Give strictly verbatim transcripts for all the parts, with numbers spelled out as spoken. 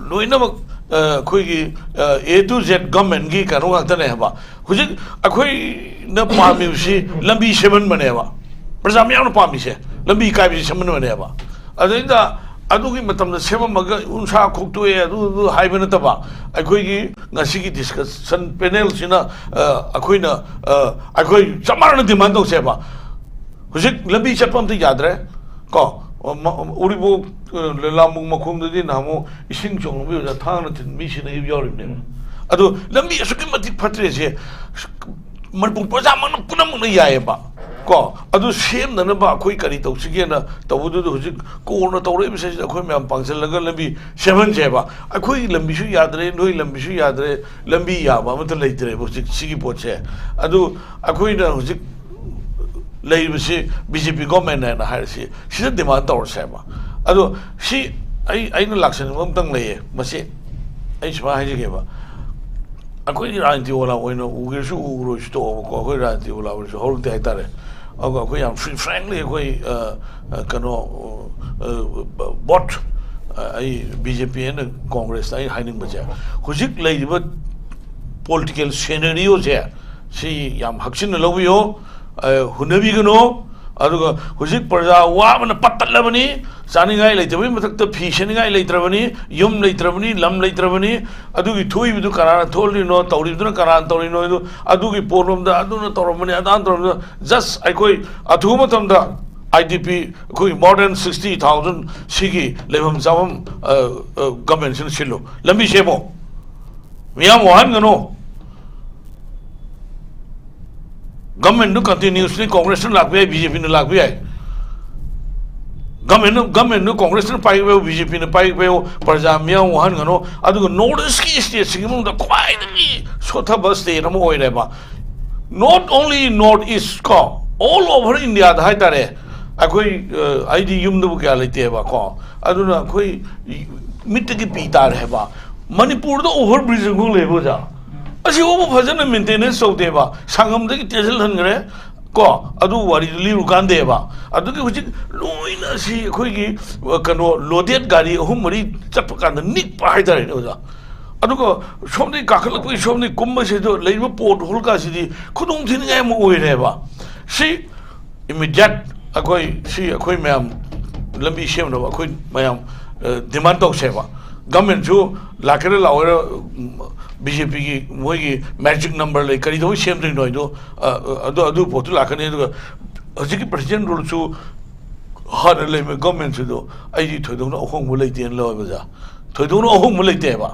ꯂꯣꯏꯅꯃꯛ ꯑ, ꯑꯩꯈꯣꯏꯒꯤ ꯑꯦ ꯇꯨ ꯖꯦꯠ ꯒꯚꯔꯟꯃꯦꯟꯒꯤ ꯀꯩꯅꯣ ꯉꯥꯛꯇꯅꯦ ꯍꯥꯏꯕ꯫ ꯍꯧꯖꯤꯛ ꯑꯩꯈꯣꯏꯅ ꯄꯥꯝꯃꯤꯕꯁꯤ ꯂꯝꯕꯤ ꯁꯦꯝꯍꯟꯕꯅꯦꯕ, ꯄ꯭ꯔꯖꯥ ꯃꯌꯥꯝꯅ ꯄꯥꯝꯃꯤꯁꯦ ꯂꯝꯕꯤ ꯀꯥꯏꯕꯁꯤ ꯁꯦꯝꯍꯟꯕꯅꯦꯕ꯫ ꯑꯗꯩꯗ ꯑꯗꯨꯒꯤ ꯃꯇꯝꯗ ꯁꯦꯝꯃꯝꯃꯒ ꯎꯟꯁꯥ ꯈꯣꯛꯇꯣꯛꯑꯦ, ꯑꯗꯨ ꯑꯗꯨ ꯍꯥꯏꯕ ꯅꯠꯇꯕ, ꯑꯩꯈꯣꯏꯒꯤ ꯉꯁꯤꯒꯤ ꯗꯤꯁꯀꯁꯟ ꯄꯦꯅꯦꯜꯁꯤꯅ ꯑ, ꯑꯩꯈꯣꯏꯅ ꯑ, ꯑꯩꯈꯣꯏ ꯆꯞ ꯃꯥꯟꯅꯅ ꯗꯤꯃꯥꯟ ꯇꯧꯁꯦꯕ꯫ ꯍꯧꯖꯤꯛ ꯂꯝꯕꯤ ꯆꯠꯄ ꯑꯝꯇ ꯌꯥꯗ꯭ꯔꯦ꯫ ꯀꯣ, ꯃ-, ꯎꯔꯤꯄꯣꯛ, ꯑ, ꯂꯥꯡꯕꯨꯡ ꯃꯈꯣꯡꯗꯗꯤ ꯅꯍꯥꯟꯃꯨꯛ ꯏꯁꯤꯡ ꯆꯣꯡꯂꯝꯕ ꯑꯣꯖꯥ ꯊꯥꯡꯅ ꯊꯤꯟ ꯃꯤ ꯁꯤꯅꯈꯤꯕ ꯌꯥꯎꯔꯤꯕꯅꯦꯕ꯫ ꯑꯗꯣ ꯂꯝꯕꯤ ꯑꯁꯨꯛꯀꯤ ꯃꯇꯤꯛ ꯐꯠꯇ꯭ꯔꯦꯁꯦ ꯃꯅꯤꯄꯨꯔ ꯄ꯭ꯔꯖꯥꯃꯛꯅ ꯄꯨꯝꯅꯃꯛꯅ ꯌꯥꯏꯑꯕ꯫ ꯀꯣ, ꯑꯗꯨ ꯁꯦꯝꯅꯅꯕ ꯑꯩꯈꯣꯏ ꯀꯔꯤ ꯇꯧꯁꯤꯒꯦꯅ ꯇꯧꯕꯗꯨꯗ ꯍꯧꯖꯤꯛ ꯀꯣꯔꯅ ꯇꯧꯔꯛꯏꯕꯁꯤꯗ ꯑꯩꯈꯣꯏ ꯃꯌꯥꯝ ꯄꯥꯡꯁꯤꯜꯂꯒ ꯂꯝꯕꯤ ꯁꯦꯝꯍꯟꯁꯦꯕ꯫ ꯑꯩꯈꯣꯏꯒꯤ ꯂꯝꯕꯤꯁꯨ ꯌꯥꯗ꯭ꯔꯦ, ꯅꯣꯏ ꯂꯝꯕꯤꯁꯨ ꯌꯥꯗ꯭ꯔꯦ, ꯂꯝꯕꯤ ꯌꯥꯕ ꯑꯃꯠꯇ ꯂꯩꯇ꯭ꯔꯦꯕ ꯍꯧꯖꯤꯛ ꯁꯤꯒꯤ ꯄꯣꯠꯁꯦ꯫ ꯑꯗꯨ ꯑꯩꯈꯣꯏꯅ ꯍꯧꯖꯤꯛ ꯂꯩꯔꯤꯕꯁꯤ ꯕꯤ ꯖꯦ ꯄꯤ ꯒꯣꯔꯃꯦꯟꯅꯦꯅ ꯍꯥꯏꯔꯁꯤ, ꯁꯤꯗ ꯗꯤꯃꯥꯟ ꯇꯧꯔꯁꯦꯕ꯫ ꯑꯗꯣ ꯁꯤ ꯑꯩ, ꯑꯩꯅ ꯂꯥꯛꯆꯅꯤꯡꯕ ꯑꯝꯇꯪ ꯂꯩꯌꯦ꯫ ꯃꯁꯤ ꯑꯩ ꯁꯨꯃꯥꯏꯅ ꯍꯥꯏꯖꯒꯦꯕ, ꯑꯩꯈꯣꯏꯒꯤ ꯔꯥꯖꯅꯤꯇꯤ ꯋꯥꯂꯥ ꯑꯣꯏꯅ ꯎꯒꯦꯔꯁꯨ ꯎꯔꯣꯏꯁꯨ ꯇꯣꯛꯑꯣꯕꯀꯣ, ꯑꯩꯈꯣꯏ ꯔꯥꯖꯅꯤꯇꯤ ꯋꯥꯂꯥ ꯑꯣꯏꯔꯁꯨ ꯍꯧꯔꯛꯇꯦ ꯍꯥꯏꯇꯥꯔꯦ꯫ ꯑꯗꯨꯒ ꯑꯩꯈꯣꯏ ꯌꯥꯝ ꯐ꯭ꯔꯤ ꯐ꯭ꯔꯦꯡꯂꯤ ꯑꯩꯈꯣꯏ ꯑ, ꯑ, ꯀꯩꯅꯣ ꯑ, ꯕꯣꯠ ꯑ, ꯑꯩ ꯕꯤ ꯖꯦ ꯄꯤ ꯑꯦꯟ ꯀꯣꯡꯒ꯭ꯔꯦꯁꯇ ꯑꯩ ꯍꯥꯏꯅꯤꯡꯕꯁꯦ, ꯍꯧꯖꯤꯛ ꯂꯩꯔꯤꯕ ꯄꯣꯂꯤꯇꯤꯀꯦꯜ ꯁꯦꯅꯦꯔꯤꯑꯣꯁꯦ ꯁꯤ ꯌꯥꯝ ꯍꯛꯆꯤꯟꯅ ꯂꯧꯕꯤꯌꯨ, ꯑ, ꯍꯨꯟꯅꯕꯤꯒꯅꯨ꯫ ꯑꯗꯨꯒ ꯍꯧꯖꯤꯛ ꯄ꯭ꯔꯖꯥ ꯋꯥꯕꯅ ꯄꯠꯇꯠꯂꯕꯅꯤ, ꯆꯥꯅꯤꯡꯉꯥꯏ ꯂꯩꯇꯕꯒꯤ ꯃꯊꯛꯇ ꯐꯤ ꯁꯦꯠꯅꯤꯡꯉꯥꯏ ꯂꯩꯇ꯭ꯔꯕꯅꯤ, ꯌꯨꯝ ꯂꯩꯇ꯭ꯔꯕꯅꯤ, ꯂꯝ ꯂꯩꯇ꯭ꯔꯕꯅꯤ꯫ ꯑꯗꯨꯒꯤ ꯊꯣꯛꯏꯕꯗꯨ ꯀꯅꯥꯅ ꯊꯣꯛꯍꯜꯂꯤꯅꯣ, ꯇꯧꯔꯤꯕꯗꯨꯅ ꯀꯅꯥꯅ ꯇꯧꯔꯤꯅꯣ, ꯑꯗꯨ ꯑꯗꯨꯒꯤ ꯄꯣꯠꯂꯣꯝꯗ ꯑꯗꯨꯅ ꯇꯧꯔꯝꯕꯅꯤ, ꯑꯗꯥꯅ ꯇꯧꯔꯝꯕꯅꯤ꯫ ꯖꯁ ꯑꯩꯈꯣꯏ ꯑꯊꯨꯕ ꯃꯇꯝꯗ ꯑꯥꯏ ꯗꯤ ꯄꯤ, ꯑꯩꯈꯣꯏ ꯃꯣꯔ ꯗꯦꯟ ꯁꯤꯛꯁꯇꯤ ꯊꯥꯎꯖꯟ ꯁꯤꯒꯤ ꯂꯩꯐꯝ ꯆꯥꯐꯝ, ꯑ, ꯑ, ꯒꯃꯦꯟꯁꯤꯅ ꯁꯤꯜꯂꯨ, ꯂꯝꯕꯤ ꯁꯦꯝꯃꯣ, ꯃꯤꯌꯥꯝ ꯋꯥꯍꯟꯒꯅꯨ꯫ ꯒꯃꯦꯟꯗꯨ ꯀꯟꯇꯤꯅ꯭ꯌꯨꯁꯂꯤ ꯀꯣꯡꯒ꯭ꯔꯦꯁꯅ ꯂꯥꯛꯄ ꯌꯥꯏ, ꯕꯤ ꯖꯦ ꯄꯤꯅ ꯂꯥꯛꯄ ꯌꯥꯏ꯫ ꯒꯃꯦꯟꯗꯨ, ꯒꯃꯦꯟꯗꯨ ꯀꯣꯡꯒ꯭ꯔꯦꯁꯅ ꯄꯥꯏꯕ ꯌꯥꯎ, ꯕꯤ ꯖꯦ ꯄꯤꯅ ꯄꯥꯏꯕ ꯌꯥꯎ, ꯄ꯭ꯔꯖꯥ ꯃꯤꯌꯥꯝ ꯋꯥꯍꯟꯒꯅꯨ꯫ ꯑꯗꯨꯒ ꯅꯣꯔꯠ ꯏꯁꯀꯤ ꯁ꯭ꯇꯦꯠꯁꯤꯡꯒꯤ ꯃꯅꯨꯡꯗ ꯈ꯭ꯋꯥꯏꯗꯒꯤ ꯁꯣꯠꯊꯕ ꯁ꯭ꯇꯦꯠ ꯑꯃ ꯑꯣꯏꯔꯦꯕ꯫ Not only North East ꯀꯣ, all over India ꯗ ꯍꯥꯏꯇꯥꯔꯦ, ꯑꯩꯈꯣꯏ, ꯑ, ꯑꯩꯗꯤ ꯌꯨꯝꯗꯕꯨ ꯀꯌꯥ ꯂꯩꯇꯦꯕ ꯀꯣ, ꯑꯗꯨꯅ ꯑꯩꯈꯣꯏ ꯃꯤꯠꯇꯒꯤ ꯄꯤ ꯇꯥꯔꯦ ꯍꯥꯏꯕ꯫ ꯃꯅꯤꯄꯨꯔꯗ ꯑꯣꯚꯔ ꯕ꯭ꯔꯤꯖ ꯑꯃꯈꯛ ꯂꯩꯕ ꯑꯣꯖꯥ, ꯑꯁꯤꯐꯥꯎꯕ ꯐꯖꯅ ꯃꯦꯟꯇꯦꯅꯦꯟꯁ ꯇꯧꯗꯦꯕ꯫ ꯁꯪꯒꯝꯗꯒꯤ ꯇꯦꯟꯁꯤꯜꯍꯟꯈ꯭ꯔꯦ, ꯀꯣ, ꯑꯗꯨ ꯋꯥꯔꯤꯗꯨ ꯂꯤꯔꯨꯀꯥꯟꯗꯦꯕ꯫ ꯑꯗꯨꯒꯤ ꯍꯧꯖꯤꯛ ꯂꯣꯏꯅ ꯁꯤ ꯑꯩꯈꯣꯏꯒꯤ, ꯑ, ꯀꯩꯅꯣ, ꯂꯣꯗꯦꯠ ꯒꯥꯔꯤ ꯑꯍꯨꯝ ꯃꯔꯤ ꯆꯠꯄ ꯀꯥꯟꯗ ꯅꯤꯛꯄ ꯍꯥꯏꯇꯥꯔꯦꯅꯦ, ꯑꯣꯖꯥ꯫ ꯑꯗꯨꯒ ꯁꯣꯝꯗꯒꯤ ꯀꯥꯈꯠꯂꯛꯄꯒꯤ ꯁꯣꯝꯗꯒꯤ ꯀꯨꯝꯕꯁꯤꯗ ꯂꯩꯔꯤꯕ ꯄꯣꯠ ꯍꯣꯜ ꯀꯥꯁꯤꯗꯤ ꯈꯨꯗꯣꯡ ꯊꯤꯅꯤꯡꯉꯥꯏ ꯑꯃ ꯑꯣꯏꯔꯦꯕ꯫ ꯁꯤ ꯏꯃꯤꯗꯤꯌꯦꯠ ꯑꯩꯈꯣꯏ, ꯁꯤ ꯑꯩꯈꯣꯏ ꯃꯌꯥꯝ ꯂꯝꯕꯤ ꯁꯦꯝꯅꯕ ꯑꯩꯈꯣꯏ ꯃꯌꯥꯝ, ꯑ, ꯗꯤꯃꯥꯟ ꯇꯧꯁꯦꯕ꯫ ꯒꯃꯦꯟꯁꯨ ꯂꯥꯛꯀꯦꯔꯥ ꯂꯥꯛꯑꯣꯏꯔꯥ, ꯎꯝ, ꯕꯤ ꯖꯦ ꯄꯤꯒꯤ ꯃꯣꯏꯒꯤ ꯃꯦꯖꯤꯛ ꯅꯝꯕꯔ ꯂꯩ, ꯀꯔꯤꯗꯧꯕꯩ ꯁꯦꯝꯗꯣꯏꯅꯣ ꯍꯥꯏꯗꯣ, ꯑ, ꯑ, ꯑꯗꯨ, ꯑꯗꯨ ꯄꯣꯠꯇꯨ ꯂꯥꯛꯀꯅꯤ꯫ ꯑꯗꯨꯒ ꯍꯧꯖꯤꯛꯀꯤ ꯄ꯭ꯔꯁꯤꯗꯦꯟ ꯔꯨꯜꯁꯨ ꯍꯥꯟꯅ ꯂꯩꯕ ꯒꯃꯦꯟꯁꯤꯗꯣ ꯑꯩꯗꯤ ꯊꯣꯏꯗꯣꯛꯅ ꯑꯍꯣꯡꯕ ꯂꯩꯇꯦꯅ ꯂꯧꯋꯦꯕ, ꯑꯣꯖꯥ꯫ ꯊꯣꯏꯗꯣꯛꯅ ꯑꯍꯣꯡꯕ ꯂꯩꯇꯦꯕ꯫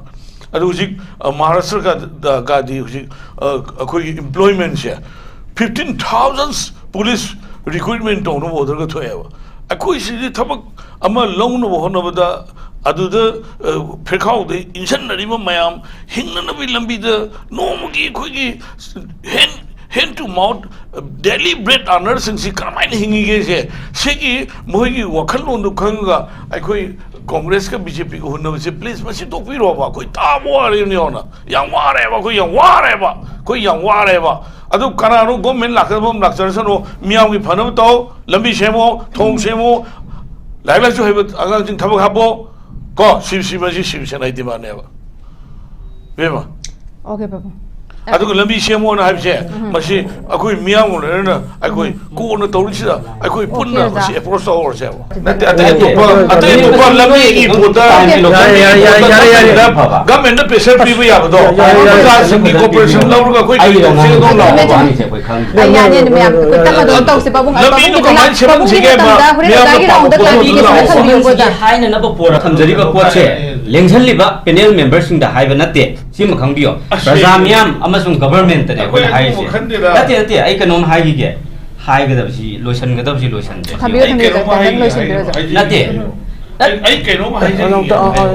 ꯑꯗꯨ ꯍꯧꯖꯤꯛ, ꯑ, ꯃꯍꯥꯔꯥꯁꯇ꯭ꯔꯒ-, ꯒꯗꯤ ꯍꯧꯖꯤꯛ, ꯑ, ꯑꯩꯈꯣꯏꯒꯤ ꯏꯝꯄ꯭ꯂꯣꯏꯃꯦꯟꯁꯦ ꯐꯤꯐꯇꯤꯟ ꯊꯥꯎꯖꯟ ꯄꯨꯂꯤꯁ ꯔꯤꯀ꯭ꯔꯨꯏꯠꯃꯦꯟ ꯇꯧꯅꯕ ꯑꯣꯔꯗꯔꯒ ꯊꯣꯛꯑꯦꯕ꯫ ꯑꯩꯈꯣꯏ ꯁꯤꯗꯤ ꯊꯕꯛ ꯑꯃ ꯂꯧꯅꯕ ꯍꯣꯠꯅꯕꯗ ꯑꯗꯨꯗ, ꯑ, ꯐꯤꯔꯈꯥꯎꯗ ꯏꯟꯁꯤꯟꯅꯔꯤꯕ ꯃꯌꯥꯝ ꯍꯤꯡꯅꯅꯕꯒꯤ ꯂꯝꯕꯤꯗ ꯅꯣꯡꯃꯒꯤ ꯑꯩꯈꯣꯏꯒꯤ hand hand to mouth, daily bread ꯑꯥꯔꯅꯔꯁꯤꯡꯁꯤ ꯀꯔꯝꯍꯥꯏꯅ ꯍꯤꯡꯉꯤꯒꯦꯁꯦ, ꯁꯤꯒꯤ ꯃꯈꯣꯏꯒꯤ ꯋꯥꯈꯜꯂꯣꯟꯗꯨ ꯈꯪꯉꯒ ꯑꯩꯈꯣꯏ ꯀꯣꯡꯒ꯭ꯔꯦꯁꯀ ꯕꯤ ꯖꯦ ꯄꯤꯒ ꯍꯨꯟꯅꯕꯁꯦ, ꯄ꯭ꯂꯤꯖ, ꯃꯁꯤ ꯇꯣꯛꯄꯤꯔꯣꯕ꯫ ꯑꯩꯈꯣꯏ ꯇꯥꯕ ꯋꯥꯔꯦꯕꯅꯤ ꯌꯦꯡꯉꯣꯅ, ꯌꯥꯝ ꯋꯥꯔꯦꯕ, ꯑꯩꯈꯣꯏ ꯌꯥꯝ ꯋꯥꯔꯦꯕ, ꯑꯩꯈꯣꯏ ꯌꯥꯝ ꯋꯥꯔꯦꯕ꯫ ꯑꯗꯨ ꯀꯅꯥꯅꯣ ꯒꯣꯔꯃꯦꯟ ꯂꯥꯛꯀꯗꯕ ꯑꯃ ꯂꯥꯛꯆꯔꯁꯅꯨ, ꯃꯤꯌꯥꯝꯒꯤ ꯐꯅꯕ ꯇꯧ, ꯂꯝꯕꯤ ꯁꯦꯝꯃꯣ, ꯊꯣꯡ ꯁꯦꯝꯃꯣ, ꯂꯥꯏꯔꯤꯛ ꯂꯥꯏꯁꯨ ꯍꯩꯕ ꯑꯉꯥꯡꯁꯤꯡ ꯊꯕꯛ ꯍꯥꯞꯄꯣ, ꯀꯣ, ꯁꯤ, ꯁꯤ, ꯃꯁꯤ ꯁꯤꯕ ꯁꯦꯅꯥꯏ ꯗꯤꯃꯥꯟꯅꯦꯕ, ꯏꯕꯦꯝꯃ꯫ ꯑꯣꯀꯦ, ꯄꯥꯕꯨꯡ꯫ ꯑꯗꯨꯒ ꯂꯝꯕꯤ ꯁꯦꯝꯃꯣꯅ ꯍꯥꯏꯕꯁꯦ, ꯎꯝ꯫ ꯃꯁꯤ ꯑꯩꯈꯣꯏ ꯃꯤꯌꯥꯝꯒ ꯂꯣꯏꯅꯅ ꯑꯩꯈꯣꯏ ꯎꯝ꯫ ꯀꯣꯟꯅ ꯇꯧꯔꯤꯁꯤꯗ ꯑꯩꯈꯣꯏ ꯑꯣꯀꯦ, ꯄꯨꯟꯅ ꯑꯣꯖꯥ꯫ ꯃꯁꯤ ꯑꯦꯄ꯭ꯔꯣꯁ ꯇꯧꯍꯧꯔꯁꯦꯕ꯫ ꯅꯠꯇꯦ, ꯑꯇꯩ ꯑꯇꯣꯞꯄ, ꯑꯇꯩ ꯑꯇꯣꯞꯄ ꯂꯝꯕꯤꯒꯤ ꯄꯣꯠꯇ, ꯌꯥꯔꯦ, ꯌꯥꯔꯦ, ꯌꯥꯔꯦ, ꯌꯥꯔꯦ, ꯌꯥꯔꯦ, ꯌꯥꯔꯦ꯫ ꯒꯃꯦꯟꯗ ꯄ꯭ꯔꯦꯁꯔ ꯄꯤꯕ ꯌꯥꯕꯗꯣ, ꯌꯥꯔꯦ, ꯌꯥꯔꯦ, ꯌꯥꯔꯦ꯫ ꯄ꯭ꯔꯖꯥꯁꯤꯡꯒꯤ ꯀꯣꯑꯣꯄꯔꯦꯁꯟ ꯂꯧꯔꯒ ꯑꯩꯈꯣꯏ ꯀꯔꯤ ꯇꯧꯁꯤꯒꯦ ꯑꯗꯨꯝ ꯂꯥꯛꯑꯣꯕ꯫ ꯑꯩ ꯌꯥꯅꯤ, ꯑꯗꯨꯝ ꯌꯥꯝ ꯇꯞꯅ ꯑꯗꯨꯝ ꯇꯧꯁꯤ, ꯄꯥꯕꯨꯡ꯫ ꯂꯝꯕꯤꯗꯣ ꯄꯥꯕꯨꯡꯒꯤ ꯀꯃꯥꯏꯅ ꯃꯇꯥꯡ-, ꯄꯥꯕꯨꯡꯒꯤ ꯁꯦꯝꯍꯟꯁꯤꯒꯦ ꯃꯇꯝꯗ ꯍꯣꯔꯦꯟ ꯃꯤꯌꯥꯝꯅ ꯑꯣꯖꯥꯒꯤ ꯄꯥꯎ ꯔꯥꯎꯟꯗ ꯐꯥꯎꯗꯣꯛꯑꯒ ꯀ꯭ꯂꯥꯔꯤꯐꯤꯀꯦꯁꯟ ꯂꯥꯛꯑꯣꯕ꯫ ꯊꯝꯕꯤꯌꯨꯀꯣ, ꯑꯣꯖꯥ꯫ ꯍꯥꯏꯅꯅꯕ ꯄꯣꯠ ꯊꯝꯖꯔꯤꯕ ꯄꯣꯠꯁꯦ ꯂꯦꯡꯁꯤꯜꯂꯤꯕ ꯄꯦꯅꯦꯜ ꯃꯦꯝꯕꯔꯁꯤꯡꯗ ꯍꯥꯏꯕ ꯅꯠꯇꯦ꯫ ꯁꯤꯃ ꯈꯪꯕꯤꯌꯣ꯫ ꯑꯁ, ꯄ꯭ꯔꯖꯥ ꯃꯤꯌꯥꯝ ꯑꯃꯁꯨꯡ ꯒꯚꯔꯟꯃꯦꯟꯠꯇꯅꯦ ꯑꯩꯈꯣꯏꯅ ꯑꯩꯈꯣꯏ ꯍꯥꯏꯔꯤꯁꯦ꯫ ꯑꯗꯨꯒꯨꯝꯕ ꯈꯟꯗꯦꯗ꯫ ꯅꯠꯇꯦ, ꯅꯠꯇꯦ, ꯑꯩ ꯀꯩꯅꯣꯝ ꯍꯥꯏꯈꯤꯒꯦ꯫ ꯍꯥꯏꯒꯗꯕꯁꯤ, ꯂꯣꯏꯁꯤꯟꯒꯗꯕꯁꯤ ꯂꯣꯏꯁꯤꯟꯗ꯭ꯔꯦ꯫ ꯊꯝꯕꯤꯌꯨ, ꯑꯩ ꯊꯝꯕꯤꯌꯨ, ꯀꯩꯅꯣꯝ ꯗꯥꯛꯇꯔ, ꯍꯥꯏꯒꯦ, ꯂꯣꯏꯁꯤꯟꯕꯤꯔꯣ, ꯍꯥꯏꯒꯦ, ꯗꯥꯛꯇꯔ꯫ ꯍꯥꯏꯒꯦ꯫ ꯅꯠꯇꯦ꯫ ꯑꯩ, ꯑꯩ ꯀꯩꯅꯣꯝ ꯍꯥꯏꯖꯒꯦ꯫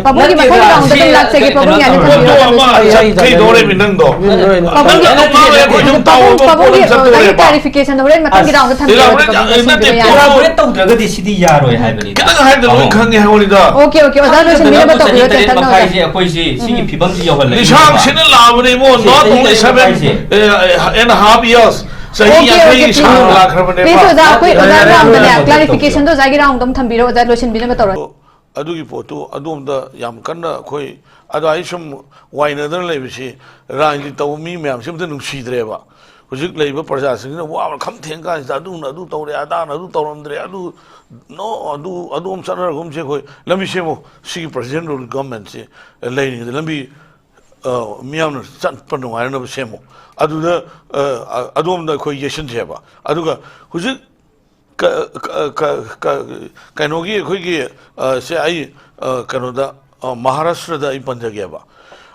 ꯄꯥꯕꯨꯡꯒꯤ ꯃꯊꯪꯒꯤ ꯅꯠꯇꯦꯕ, ꯔꯥꯎꯟꯗ ꯑꯗꯨꯝ ꯁꯤ ꯂꯥꯛꯆꯒꯦ, ꯄꯥꯕꯨꯡ ꯀꯩꯅꯣ ꯌꯥꯅꯤ, ꯇꯧꯔꯣ꯫ ꯊꯝꯕꯤꯔꯣ, ꯄꯣꯠꯇꯣ ꯑꯃ ꯊꯝꯕꯤꯔꯣ꯫ ꯆꯠꯈꯤꯗꯧꯔꯦꯃꯤ ꯅꯪꯗꯣ꯫ ꯄꯥꯕꯨꯡꯒꯤ, ꯅꯪ ꯃꯃꯥꯡ ꯑꯩꯈꯣꯏ ꯁꯨꯝ ꯇꯥꯎꯕ ꯄꯥꯕꯨꯡꯒꯤ, ꯄꯣꯠ ꯑꯃ ꯄꯥꯕꯨꯡꯒꯤ ꯆꯠꯇꯧꯔꯦꯕ꯫ ꯀ꯭ꯂꯥꯔꯤꯐꯤꯀꯦꯁꯟꯗꯣ ꯍꯣꯔꯦꯟ ꯃꯊꯪꯒꯤ ꯑꯁ, ꯔꯥꯎꯟꯗ ꯊꯝꯕꯤꯔꯣ, ꯏꯂꯥ, ꯍꯣꯔꯦꯟ, ꯄꯥꯕꯨꯡ ꯅꯠꯇꯦ, ꯂꯣꯏꯁꯤꯟꯕꯤꯕ ꯌꯥꯅꯤ꯫ ꯄꯣꯠ ꯏꯂꯥꯕꯣꯔꯦꯠ ꯇꯧꯗ꯭ꯔꯒꯗꯤ ꯁꯤꯗꯤ ꯌꯥꯔꯣꯏ ꯍꯥꯏꯕꯅꯤꯗ꯫ ꯈꯤꯇꯪ ꯍꯥꯏꯕꯗ ꯂꯣꯏ ꯑꯣ꯫ ꯈꯪꯉꯦ ꯍꯥꯏꯕꯅꯤꯗ꯫ ꯑꯣꯀꯦ, ꯑꯣꯀꯦ, ꯑꯣꯖꯥ, ꯈꯪꯗꯅꯕ ꯂꯣꯏꯁꯤꯟꯕꯤꯅꯕ ꯆꯍꯤ ꯇꯧꯕꯤꯔꯣ, ꯇꯔꯦꯠ ꯇꯦꯟ ꯇꯪ ꯃꯈꯥꯏꯁꯦ ꯑꯣꯖꯥ꯫ ꯑꯩꯈꯣꯏꯁꯤ ꯁꯤꯒꯤ ꯎꯝ꯫ ꯐꯤꯕꯝꯁꯤ ꯌꯧꯍꯜꯂꯛꯏꯅꯦꯕ꯫ ꯂꯤꯁꯥꯡ ꯁꯤꯠꯅ ꯂꯥꯛꯑꯕꯅꯦ ꯏꯕꯨꯡꯉꯣ, ꯁꯤ not ꯆꯍꯤ only ꯇꯔꯦꯠ seven, ꯃꯈꯥꯏꯁꯦ꯫ A, and a half years꯫ ꯆꯍꯤ Okay, ꯌꯥꯡꯈꯩ okay, ꯁꯥꯡꯅ please. ꯂꯥꯛꯈ꯭ꯔꯕꯅꯦꯕ꯫ Please, ꯑꯣꯖꯥ, ꯑꯩꯈꯣꯏ ꯑꯣꯖꯥ ꯌꯥꯔꯦ, ꯔꯥꯎꯟꯗꯅꯦ ꯌꯥꯔꯦ, clarification ꯗꯣ ꯑꯣꯖꯥꯒꯤ ꯔꯥꯎꯟꯗ ꯑꯃ ꯊꯝꯕꯤꯔꯣ, ꯑꯣꯖꯥ, ꯂꯣꯏꯁꯤꯟꯕꯤꯅꯕ ꯇꯧꯔꯣ꯫ ꯑꯗꯨꯒꯤ ꯄꯣꯠꯇꯨ ꯑꯗꯣꯝꯗ ꯌꯥꯝ ꯀꯟꯅ ꯑꯩꯈꯣꯏ ꯑꯗꯨꯋꯥꯏ ꯁꯨꯝ ꯋꯥꯏꯅꯗꯅ ꯂꯩꯕꯁꯤ ꯔꯥꯖꯅꯤꯇꯤ ꯇꯧꯕ ꯃꯤ ꯃꯌꯥꯝꯁꯤ ꯑꯝꯇ ꯅꯨꯡꯁꯤꯗ꯭ꯔꯦꯕ꯫ ꯍꯧꯖꯤꯛ ꯂꯩꯕ ꯄ꯭ꯔꯖꯥꯁꯤꯡꯁꯤꯅ ꯋꯥꯕ ꯈꯝ ꯊꯦꯡ ꯀꯥꯟꯁꯤꯗ ꯑꯗꯨꯅ ꯑꯗꯨ ꯇꯧꯔꯦ, ꯑꯗꯥꯅ ꯑꯗꯨ ꯇꯧꯔꯝꯗ꯭ꯔꯦ, ꯑꯗꯨ, ꯅꯣ, ꯑꯗꯨ, ꯑꯗꯣꯝ ꯆꯠꯅꯔꯒꯨꯝꯁꯦ, ꯑꯩꯈꯣꯏ ꯂꯝꯕꯤ ꯁꯦꯝꯃꯨ, ꯁꯤꯒꯤ present rule government ꯁꯤ ꯂꯩꯔꯤꯉꯩꯗ ꯂꯝꯕꯤ, ꯑ, ꯃꯤꯌꯥꯝꯅ ꯆꯠꯄ ꯅꯨꯡꯉꯥꯏꯅꯕ ꯁꯦꯝꯃꯨ, ꯑꯗꯨꯗ, ꯑ, ꯑ, ꯑꯗꯣꯝꯗ ꯑꯩꯈꯣꯏ ꯌꯩꯁꯟꯁꯦꯕ꯫ ꯑꯗꯨꯒ ꯍꯧꯖꯤꯛ ꯀ-, ꯀ-, ꯀ-, ꯀ-, ꯀꯩꯅꯣꯒꯤ ꯑꯩꯈꯣꯏꯒꯤ, ꯑ, ꯁꯦ ꯑꯩ, ꯑ, ꯀꯩꯅꯣꯗ, ꯑ, ꯃꯍꯥꯔꯥꯁꯇ꯭ꯔꯗ ꯑꯩ ꯄꯟꯖꯒꯦꯕ꯫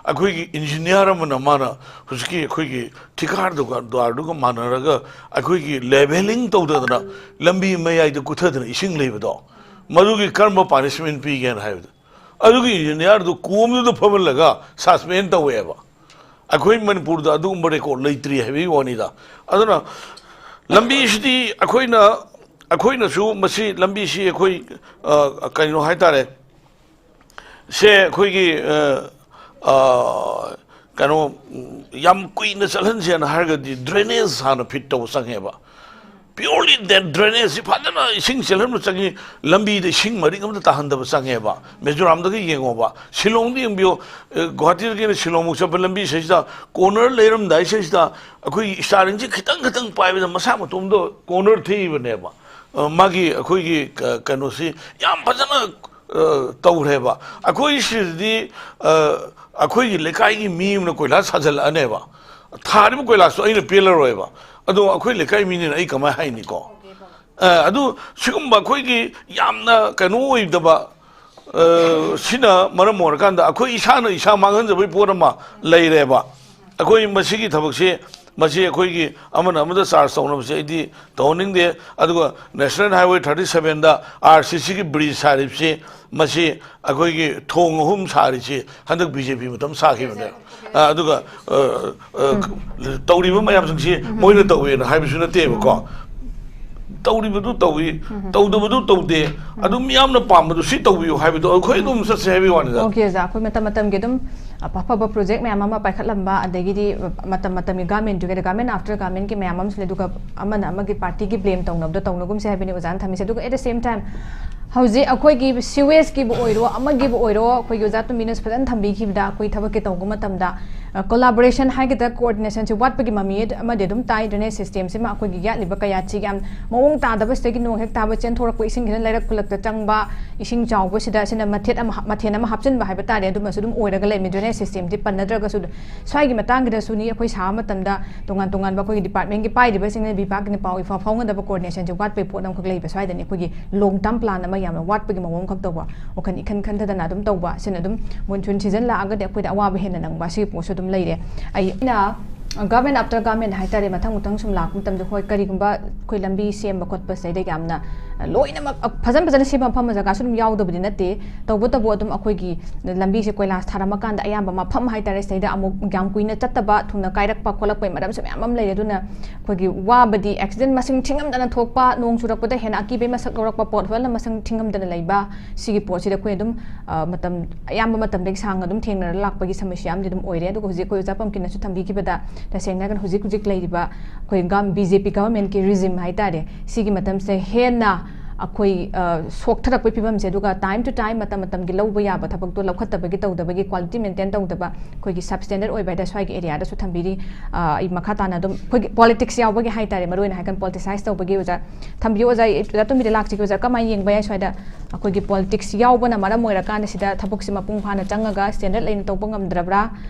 ꯑꯩꯈꯣꯏꯒꯤ ꯏꯟꯖꯤꯅꯤꯌꯥꯔ ꯑꯃꯅ ꯃꯥꯅ ꯍꯧꯖꯤꯛꯀꯤ ꯑꯩꯈꯣꯏꯒꯤ ꯊꯤꯀꯥꯔ ꯗꯨꯀꯥꯟꯗꯥꯔꯗꯨꯒ ꯃꯥꯟꯅꯔꯒ ꯑꯩꯈꯣꯏꯒꯤ levelling ꯇꯧꯗꯗꯅ ꯂꯝꯕꯤ ꯃꯌꯥꯏꯗ ꯀꯨꯊꯗꯅ ꯏꯁꯤꯡ ꯂꯩꯕꯗꯣ, ꯃꯗꯨꯒꯤ ꯀꯔꯝꯕ punishment ꯄꯤꯒꯦꯅ ꯍꯥꯏꯕꯗ, ꯑꯗꯨꯒꯤ ꯏꯟꯖꯤꯅꯤꯌꯥꯔꯗꯨ ꯀꯣꯝꯗꯨꯗ ꯐꯝꯍꯜꯂꯒ suspend ꯇꯧꯋꯦꯕ꯫ ꯑꯩꯈꯣꯏ ꯃꯅꯤꯄꯨꯔꯗ ꯑꯗꯨꯒꯨꯝꯕ record ꯂꯩꯇ꯭ꯔꯤ ꯍꯥꯏꯕꯒꯤ ꯋꯥꯅꯤꯗ꯫ ꯑꯗꯨꯅ ꯂꯝꯕꯤꯁꯤꯗꯤ ꯑꯩꯈꯣꯏꯅ, ꯑꯩꯈꯣꯏꯅꯁꯨ ꯃꯁꯤ ꯂꯝꯕꯤꯁꯤ ꯑꯩꯈꯣꯏ, ꯑ, ꯀꯩꯅꯣ ꯍꯥꯏꯇꯥꯔꯦ, ꯁꯦ ꯑꯩꯈꯣꯏꯒꯤ, ꯑ, ꯑ, ꯀꯩꯅꯣ, ꯎꯝ, ꯌꯥꯝ ꯀꯨꯏꯅ ꯆꯠꯍꯟꯁꯦꯅ ꯍꯥꯏꯔꯒꯗꯤ drainage ꯍꯥꯟꯅ fit ꯇꯧꯕ ꯆꯪꯉꯦꯕ꯫ Purely that drainage ꯁꯤ ꯐꯖꯅ ꯏꯁꯤꯡ ꯆꯦꯜꯍꯟꯕ ꯆꯪꯉꯤ, ꯂꯝꯕꯤꯗ ꯏꯁꯤꯡ ꯃꯔꯤꯛ ꯑꯃꯇ ꯇꯥꯍꯟꯗꯕ ꯆꯪꯉꯦꯕ꯫ ꯃꯤꯖꯣꯔꯥꯝꯗꯒꯤ ꯌꯦꯡꯉꯣꯕ, ꯁꯤꯂꯣꯡꯗ ꯌꯦꯡꯕꯤꯌꯣ, ꯑ, ꯒꯨꯍꯥꯇꯤꯗꯒꯤꯅ ꯁꯤꯂꯣꯡꯐꯥꯎ ꯆꯠꯄ ꯂꯝꯕꯤ ꯁꯤꯗꯩꯁꯤꯗ corner ꯂꯩꯔꯝꯗꯥꯏ ꯁꯤꯗꯩꯁꯤꯗ ꯑꯩꯈꯣꯏꯒꯤ steeringꯁꯤ ꯈꯤꯇꯪ ꯈꯤꯇꯪ ꯄꯥꯏꯕꯗ ꯃꯁꯥ ꯃꯇꯣꯝꯗ corner ꯊꯦꯛꯏꯕꯅꯦꯕ꯫ ꯑ, ꯃꯥꯒꯤ ꯑꯩꯈꯣꯏꯒꯤ ꯀ-, ꯀꯩꯅꯣꯁꯤ ꯌꯥꯝ ꯐꯖꯅ, ꯑ, ꯇꯧꯈ꯭ꯔꯦꯕ꯫ ꯑꯩꯈꯣꯏ ꯁꯤꯗꯗꯤ, ꯑ, ꯑꯩꯈꯣꯏꯒꯤ ꯂꯩꯀꯥꯏꯒꯤ ꯃꯤ ꯑꯃꯅ ꯀꯣꯏꯂꯥꯁ ꯁꯥꯖꯤꯜꯂꯛꯑꯅꯦꯕ, ꯊꯥꯔꯤꯕ ꯀꯣꯏꯂꯥꯁꯇꯣ ꯑꯩꯅ ꯄꯦꯜꯂꯔꯣꯏꯕ꯫ ꯑꯗꯣ ꯑꯩꯈꯣꯏ ꯂꯩꯀꯥꯏ ꯃꯤꯅꯤꯅ ꯑꯩ ꯀꯃꯥꯏꯅ ꯍꯥꯏꯅꯤꯀꯣ? ꯑ, ꯑꯗꯨ ꯁꯤꯒꯨꯝꯕ ꯑꯩꯈꯣꯏꯒꯤ ꯌꯥꯝꯅ ꯀꯩꯅꯣ ꯑꯣꯏꯗꯕ, ꯑ, ꯁꯤꯅ ꯃꯔꯝ ꯑꯣꯏꯔꯀꯥꯟꯗ ꯑꯩꯈꯣꯏ ꯏꯁꯥꯅ ꯏꯁꯥ ꯃꯥꯡꯍꯟꯖꯕꯒꯤ ꯄꯣꯠ ꯑꯃ ꯂꯩꯔꯦꯕ꯫ ꯑꯩꯈꯣꯏ ꯃꯁꯤꯒꯤ ꯊꯕꯛꯁꯤ, ꯃꯁꯤ ꯑꯩꯈꯣꯏꯒꯤ ꯑꯃꯅ ꯑꯃꯗ charge ꯇꯧꯅꯕꯁꯦ ꯑꯩꯗꯤ ꯇꯧꯍꯟꯅꯤꯡꯗꯦ꯫ ꯑꯗꯨꯒ National Highway thirty sevenꯗ RCCꯒꯤ bridge ꯁꯥꯔꯤꯕꯁꯤ, ꯃꯁꯤ ꯑꯩꯈꯣꯏꯒꯤ ꯊꯣꯡ ꯑꯍꯨꯝ ꯁꯥꯔꯤꯁꯤ ꯍꯟꯗꯛ BJP ꯃꯇꯝ ꯁꯥꯈꯤꯕꯅꯦ꯫ ꯑ, ꯑꯗꯨꯒ, ꯑ, ꯑ, ꯇꯧꯔꯤꯕ ꯃꯌꯥꯝꯁꯤꯡꯁꯤ ꯃꯣꯏꯅ ꯇꯧꯋꯦꯅ ꯍꯥꯏꯕꯁꯨ ꯅꯠꯇꯦꯕꯀꯣ꯫ ꯇꯧꯔꯤꯕꯗꯨ ꯇꯧꯏ, ꯇꯧꯗꯕꯗꯨ ꯇꯧꯗꯦ꯫ ꯑꯗꯨꯝ ꯃꯤꯌꯥꯝꯅ ꯄꯥꯝꯕꯗꯨ ꯁꯤ ꯇꯧꯕꯤꯌꯨ ꯍꯥꯏꯕꯗꯣ ꯑꯩꯈꯣꯏ ꯑꯗꯨꯝ ꯆꯠꯁꯦ ꯍꯥꯏꯕꯒꯤ ꯋꯥꯅꯤꯗ꯫ Okay, ꯑꯣꯖꯥ, ꯑꯩꯈꯣꯏ ꯃꯇꯝ ꯃꯇꯝꯒꯤ ꯑꯗꯨꯝ, ꯑꯐ ꯑꯐꯕ ꯄ꯭ꯔꯣꯖꯦꯛ ꯃꯌꯥꯝ ꯑꯃ ꯄꯥꯏꯈꯠꯂꯝꯕ, ꯑꯗꯒꯤꯗꯤ ꯃꯇꯝ ꯃꯇꯝꯒꯤ ꯒꯥꯔꯃꯦꯟ ꯇꯨꯒꯦꯗꯔ ꯒꯥꯔꯃꯦꯟ ꯑꯥꯐꯇꯔ ꯒꯥꯔꯃꯦꯟꯒꯤ ꯃꯌꯥꯝ ꯑꯃꯁꯨ ꯂꯩ꯫ ꯑꯗꯨꯒ ꯑꯃꯅ ꯑꯃꯒꯤ ꯄꯥꯔꯇꯤꯒꯤ ꯕ꯭ꯂꯦꯝ ꯇꯧꯅꯕꯗꯣ ꯇꯧꯅꯒꯨꯝꯁꯦ ꯍꯥꯏꯕꯅꯤ ꯑꯣꯖꯥꯅ ꯊꯝꯃꯤꯁꯦ꯫ ꯑꯗꯨꯒ at the same time ꯍꯧꯖꯤꯛ ꯑꯩꯈꯣꯏꯒꯤ ꯁꯤꯋꯦꯖꯀꯤꯕꯨ ꯑꯣꯏꯔꯣ, ꯑꯃꯒꯤꯕꯨ ꯑꯣꯏꯔꯣ, ꯑꯩꯈꯣꯏꯒꯤ ꯑꯣꯖꯥ ꯇꯨꯃꯤꯅꯁꯨ ꯐꯖꯅ ꯊꯝꯕꯤꯈꯤꯕꯗ, ꯑꯩꯈꯣꯏ ꯊꯕꯛꯀꯤ ꯇꯧꯕ ꯃꯇꯝꯗ ꯀꯣꯂꯥꯕꯣꯔꯦꯁꯟ ꯍꯥꯏꯒꯗ꯭ꯔꯥ, ꯀꯣꯑꯣꯔꯗꯤꯅꯦꯁꯟꯁꯦ ꯋꯥꯠꯄꯒꯤ ꯃꯃꯤ ꯑꯃꯗꯤ ꯑꯗꯨꯝ ꯇꯥꯏ꯫ ꯗ꯭ꯔꯦꯅꯦꯖ ꯁꯤꯁꯇꯦꯝꯁꯤꯃ ꯑꯩꯈꯣꯏꯒꯤ ꯌꯥꯠꯂꯤꯕ ꯀꯌꯥꯠꯁꯤꯒꯤ ꯌꯥꯝ ꯃꯑꯣꯡ ꯇꯥꯗꯕꯁꯤꯗꯒꯤ ꯅꯣꯡ ꯍꯦꯛ ꯇꯥꯕ ꯆꯦꯟꯊꯣꯔꯛꯄ ꯏꯁꯤꯡꯁꯤꯅ ꯂꯩꯔꯛ ꯈꯨꯜꯂꯛꯇ ꯆꯪꯕ, ꯏꯁꯤꯡ ꯆꯥꯎꯕꯁꯤꯗ ꯑꯁꯤꯅ ꯃꯊꯦꯠ ꯑꯃ ꯍꯥꯞ-, ꯃꯊꯦꯜ ꯑꯃ ꯍꯥꯞꯆꯤꯟꯕ ꯍꯥꯏꯕ ꯇꯥꯔꯦ꯫ ꯑꯗꯨꯃꯁꯨ ꯑꯗꯨꯝ ꯑꯣꯏꯔꯒ ꯂꯩꯔꯝꯃꯤ꯫ ꯗ꯭ꯔꯦꯅꯦꯖ ꯁꯤꯁꯇꯦꯝꯁꯤ ꯄꯟꯅꯗ꯭ꯔꯒꯁꯨ ꯁ꯭ꯋꯥꯏꯒꯤ ꯃꯇꯥꯡꯒꯤꯗꯁꯨꯅꯤ꯫ ꯑꯩꯈꯣꯏ ꯁꯥꯕ ꯃꯇꯝꯗ ꯇꯣꯉꯥꯟ ꯇꯣꯉꯥꯟꯕ ꯑꯩꯈꯣꯏꯒꯤ ꯗꯤꯄꯥꯔꯠꯃꯦꯟꯒꯤ ꯄꯥꯏꯔꯤꯕꯁꯤꯡꯅ ꯕꯤꯚꯥꯒꯅ ꯄꯥꯎ ꯏꯐ ꯐꯥꯎꯅꯗꯕ ꯀꯣꯑꯣꯔꯗꯤꯅꯦꯁꯟꯁꯦ ꯋꯥꯠꯄꯒꯤ ꯄꯣꯠ ꯑꯃꯈꯛ ꯂꯩꯕ ꯁ꯭ꯋꯥꯏꯗꯅꯤ꯫ ꯑꯩꯈꯣꯏꯒꯤ ꯂꯣꯡ ꯇꯔꯝ ꯄ꯭ꯂꯥꯟ ꯑꯃ ꯌꯥꯝꯅ ꯋꯥꯠꯄꯒꯤ ꯃꯑꯣꯡ ꯈꯛ ꯇꯧꯕ, ꯋꯥꯈꯜ ꯏꯈꯟ ꯈꯟꯊꯗꯅ ꯑꯗꯨꯝ ꯇꯧꯕ, ꯑꯁꯤꯅ ꯑꯗꯨꯝ ꯃꯣꯟꯁꯨꯟ ꯁꯤꯖꯟ ꯂꯥꯛꯑꯒꯗꯤ ꯑꯩꯈꯣꯏꯗ ꯑꯋꯥꯕ ꯍꯦꯟꯅ ꯅꯪꯕ, ꯑꯁꯤꯒꯤ ꯄꯣꯠꯁꯨ ꯑꯗꯨꯝ ꯂꯩꯔꯦ꯫ ꯑꯩꯅ ꯒꯥꯔꯃꯦꯟ ꯑꯥꯐꯇꯔ ꯒꯥꯔꯃꯦꯟ ꯍꯥꯏꯇꯥꯔꯦ, ꯃꯊꯪ ꯃꯊꯪ ꯁꯨꯝ ꯂꯥꯛꯄ ꯃꯇꯝꯗ, ꯍꯣꯏ, ꯀꯔꯤꯒꯨꯝꯕ ꯑꯩꯈꯣꯏ ꯂꯝꯕꯤ ꯁꯦꯝꯕ ꯈꯣꯠꯄ ꯁꯤꯗꯩꯗ ꯌꯥꯝꯅ ꯂꯣꯏꯅꯃꯛ ꯐꯖꯅ ꯐꯖꯅ ꯁꯦꯝꯕ ꯃꯐꯝ ꯖꯒꯥꯁꯨ ꯑꯗꯨꯝ ꯌꯥꯎꯗꯕꯗꯤ ꯅꯠꯇꯦ꯫ ꯇꯧꯕꯇꯕꯨ ꯑꯗꯨꯝ ꯑꯩꯈꯣꯏꯒꯤ ꯂꯝꯕꯤꯁꯦ ꯀꯣꯏꯂꯥꯁ ꯊꯥꯔꯝꯃꯀꯥꯟꯗ ꯑꯌꯥꯝꯕ ꯃꯐꯝ ꯍꯥꯏꯇꯥꯔꯦ, ꯁꯤꯗꯩꯗ ꯑꯃꯨꯛ ꯌꯥꯝ ꯀꯨꯏꯅ ꯆꯠꯇꯕ, ꯊꯨꯅ ꯀꯥꯏꯔꯛꯄ ꯈꯣꯠꯂꯛꯄꯒꯤ ꯃꯔꯝꯁꯨ ꯃꯌꯥꯝ ꯑꯃ ꯂꯩꯔꯦ꯫ ꯑꯗꯨꯅ ꯑꯩꯈꯣꯏꯒꯤ ꯋꯥꯕꯗꯤ, ꯑꯦꯛꯁꯤꯗꯦꯟ ꯃꯁꯤꯡ ꯊꯤꯉꯝꯗꯅ ꯊꯣꯛꯄ, ꯅꯣꯡ ꯆꯨꯔꯛꯄꯗ ꯍꯦꯟꯅ ꯑꯀꯤꯕꯒꯤ ꯃꯁꯛ ꯂꯧꯔꯛꯄ, ꯄꯣꯠ ꯍꯣꯜꯅ ꯃꯁꯤꯡ ꯊꯤꯉꯝꯗꯅ ꯂꯩꯕ, ꯁꯤꯒꯤ ꯄꯣꯠꯁꯤꯗ ꯑꯩꯈꯣꯏ ꯑꯗꯨꯝ, ꯑ, ꯃꯇꯝ, ꯑꯌꯥꯝꯕ ꯃꯇꯝꯗꯒꯤ ꯁꯥꯡꯅ ꯑꯗꯨꯝ ꯊꯦꯡꯅꯔ ꯂꯥꯛꯄꯒꯤ ꯁꯃꯁ꯭ꯌꯥ ꯑꯃꯗꯤ ꯑꯗꯨꯝ ꯑꯣꯏꯔꯦ꯫ ꯑꯗꯨꯒ ꯍꯧꯖꯤꯛ ꯑꯩꯈꯣꯏ ꯑꯣꯖꯥ ꯄꯝꯀꯤꯟꯅꯁꯨ ꯊꯝꯕꯤꯈꯤꯕꯗ, ꯇꯁꯦꯡꯅ ꯍꯥꯏꯔꯒꯅ ꯍꯧꯖꯤꯛ ꯍꯧꯖꯤꯛ ꯂꯩꯔꯤꯕ ꯑꯩꯈꯣꯏ ꯒꯝ-, ꯕꯤ ꯖꯦ ꯄꯤ ꯒꯚꯔꯟꯃꯦꯟꯠꯀꯤ ꯔꯤꯖꯤꯝ ꯍꯥꯏꯇꯥꯔꯦ, ꯁꯤꯒꯤ ꯃꯇꯝꯁꯦ ꯍꯦꯟꯅ ꯑꯩꯈꯣꯏ, ꯑ, ꯁꯣꯛꯊꯔꯛꯄꯒꯤ ꯐꯤꯕꯝꯁꯦ, ꯑꯗꯨꯒ time to time, ꯃꯇꯝ ꯃꯇꯝꯒꯤ ꯂꯧꯕ ꯌꯥꯕ ꯊꯕꯛꯇꯣ ꯂꯧꯈꯠꯇꯕꯒꯤ, ꯇꯧꯗꯕꯒꯤ, quality maintain ꯇꯧꯗꯕ, ꯑꯩꯈꯣꯏꯒꯤ substandard ꯑꯣꯏꯕ ꯍꯥꯏꯇꯥꯔꯦ, ꯁ꯭ꯋꯥꯏꯒꯤ ꯑꯦꯔꯤꯌꯥꯗꯁꯨ ꯊꯝꯕꯤꯔꯤ꯫ ꯑ, ꯑꯩ ꯃꯈꯥ ꯇꯥꯅ ꯑꯗꯨꯝ ꯑꯩꯈꯣꯏꯒꯤ ꯄꯣꯂꯤꯇꯤꯛꯁ ꯌꯥꯎꯕꯒꯤ ꯍꯥꯏꯇꯥꯔꯦ, ꯃꯔꯨ ꯑꯣꯏꯅ ꯍꯥꯏꯔꯀꯥꯟꯗ ꯄꯣꯂꯤꯇꯤꯁꯥꯏꯁ ꯇꯧꯕꯒꯤ ꯑꯣꯖꯥ ꯊꯝꯕꯤꯌꯨ꯫ ꯑꯣꯖꯥ, ꯑꯩ ꯑꯣꯖꯥ ꯇꯣꯝꯕꯤꯗ ꯂꯥꯛꯆꯒꯦ꯫ ꯑꯣꯖꯥ, ꯀꯃꯥꯏꯅ ꯌꯦꯡꯕ ꯌꯥꯏ ꯁ꯭ꯋꯥꯏꯗ ꯑꯩꯈꯣꯏꯒꯤ ꯄꯣꯂꯤꯇꯤꯛꯁ ꯌꯥꯎꯕꯅ ꯃꯔꯝ ꯑꯣꯏꯔꯀꯥꯟꯗ ꯁꯤꯗ ꯊꯕꯛꯁꯦ ꯃꯄꯨꯡ ꯐꯥꯅ ꯆꯪꯉꯒ ꯁ꯭ꯇꯦꯟꯗꯔꯗ ꯂꯩꯅ ꯇꯧꯕ ꯉꯝꯗ꯭ꯔꯕ꯭ꯔꯥ,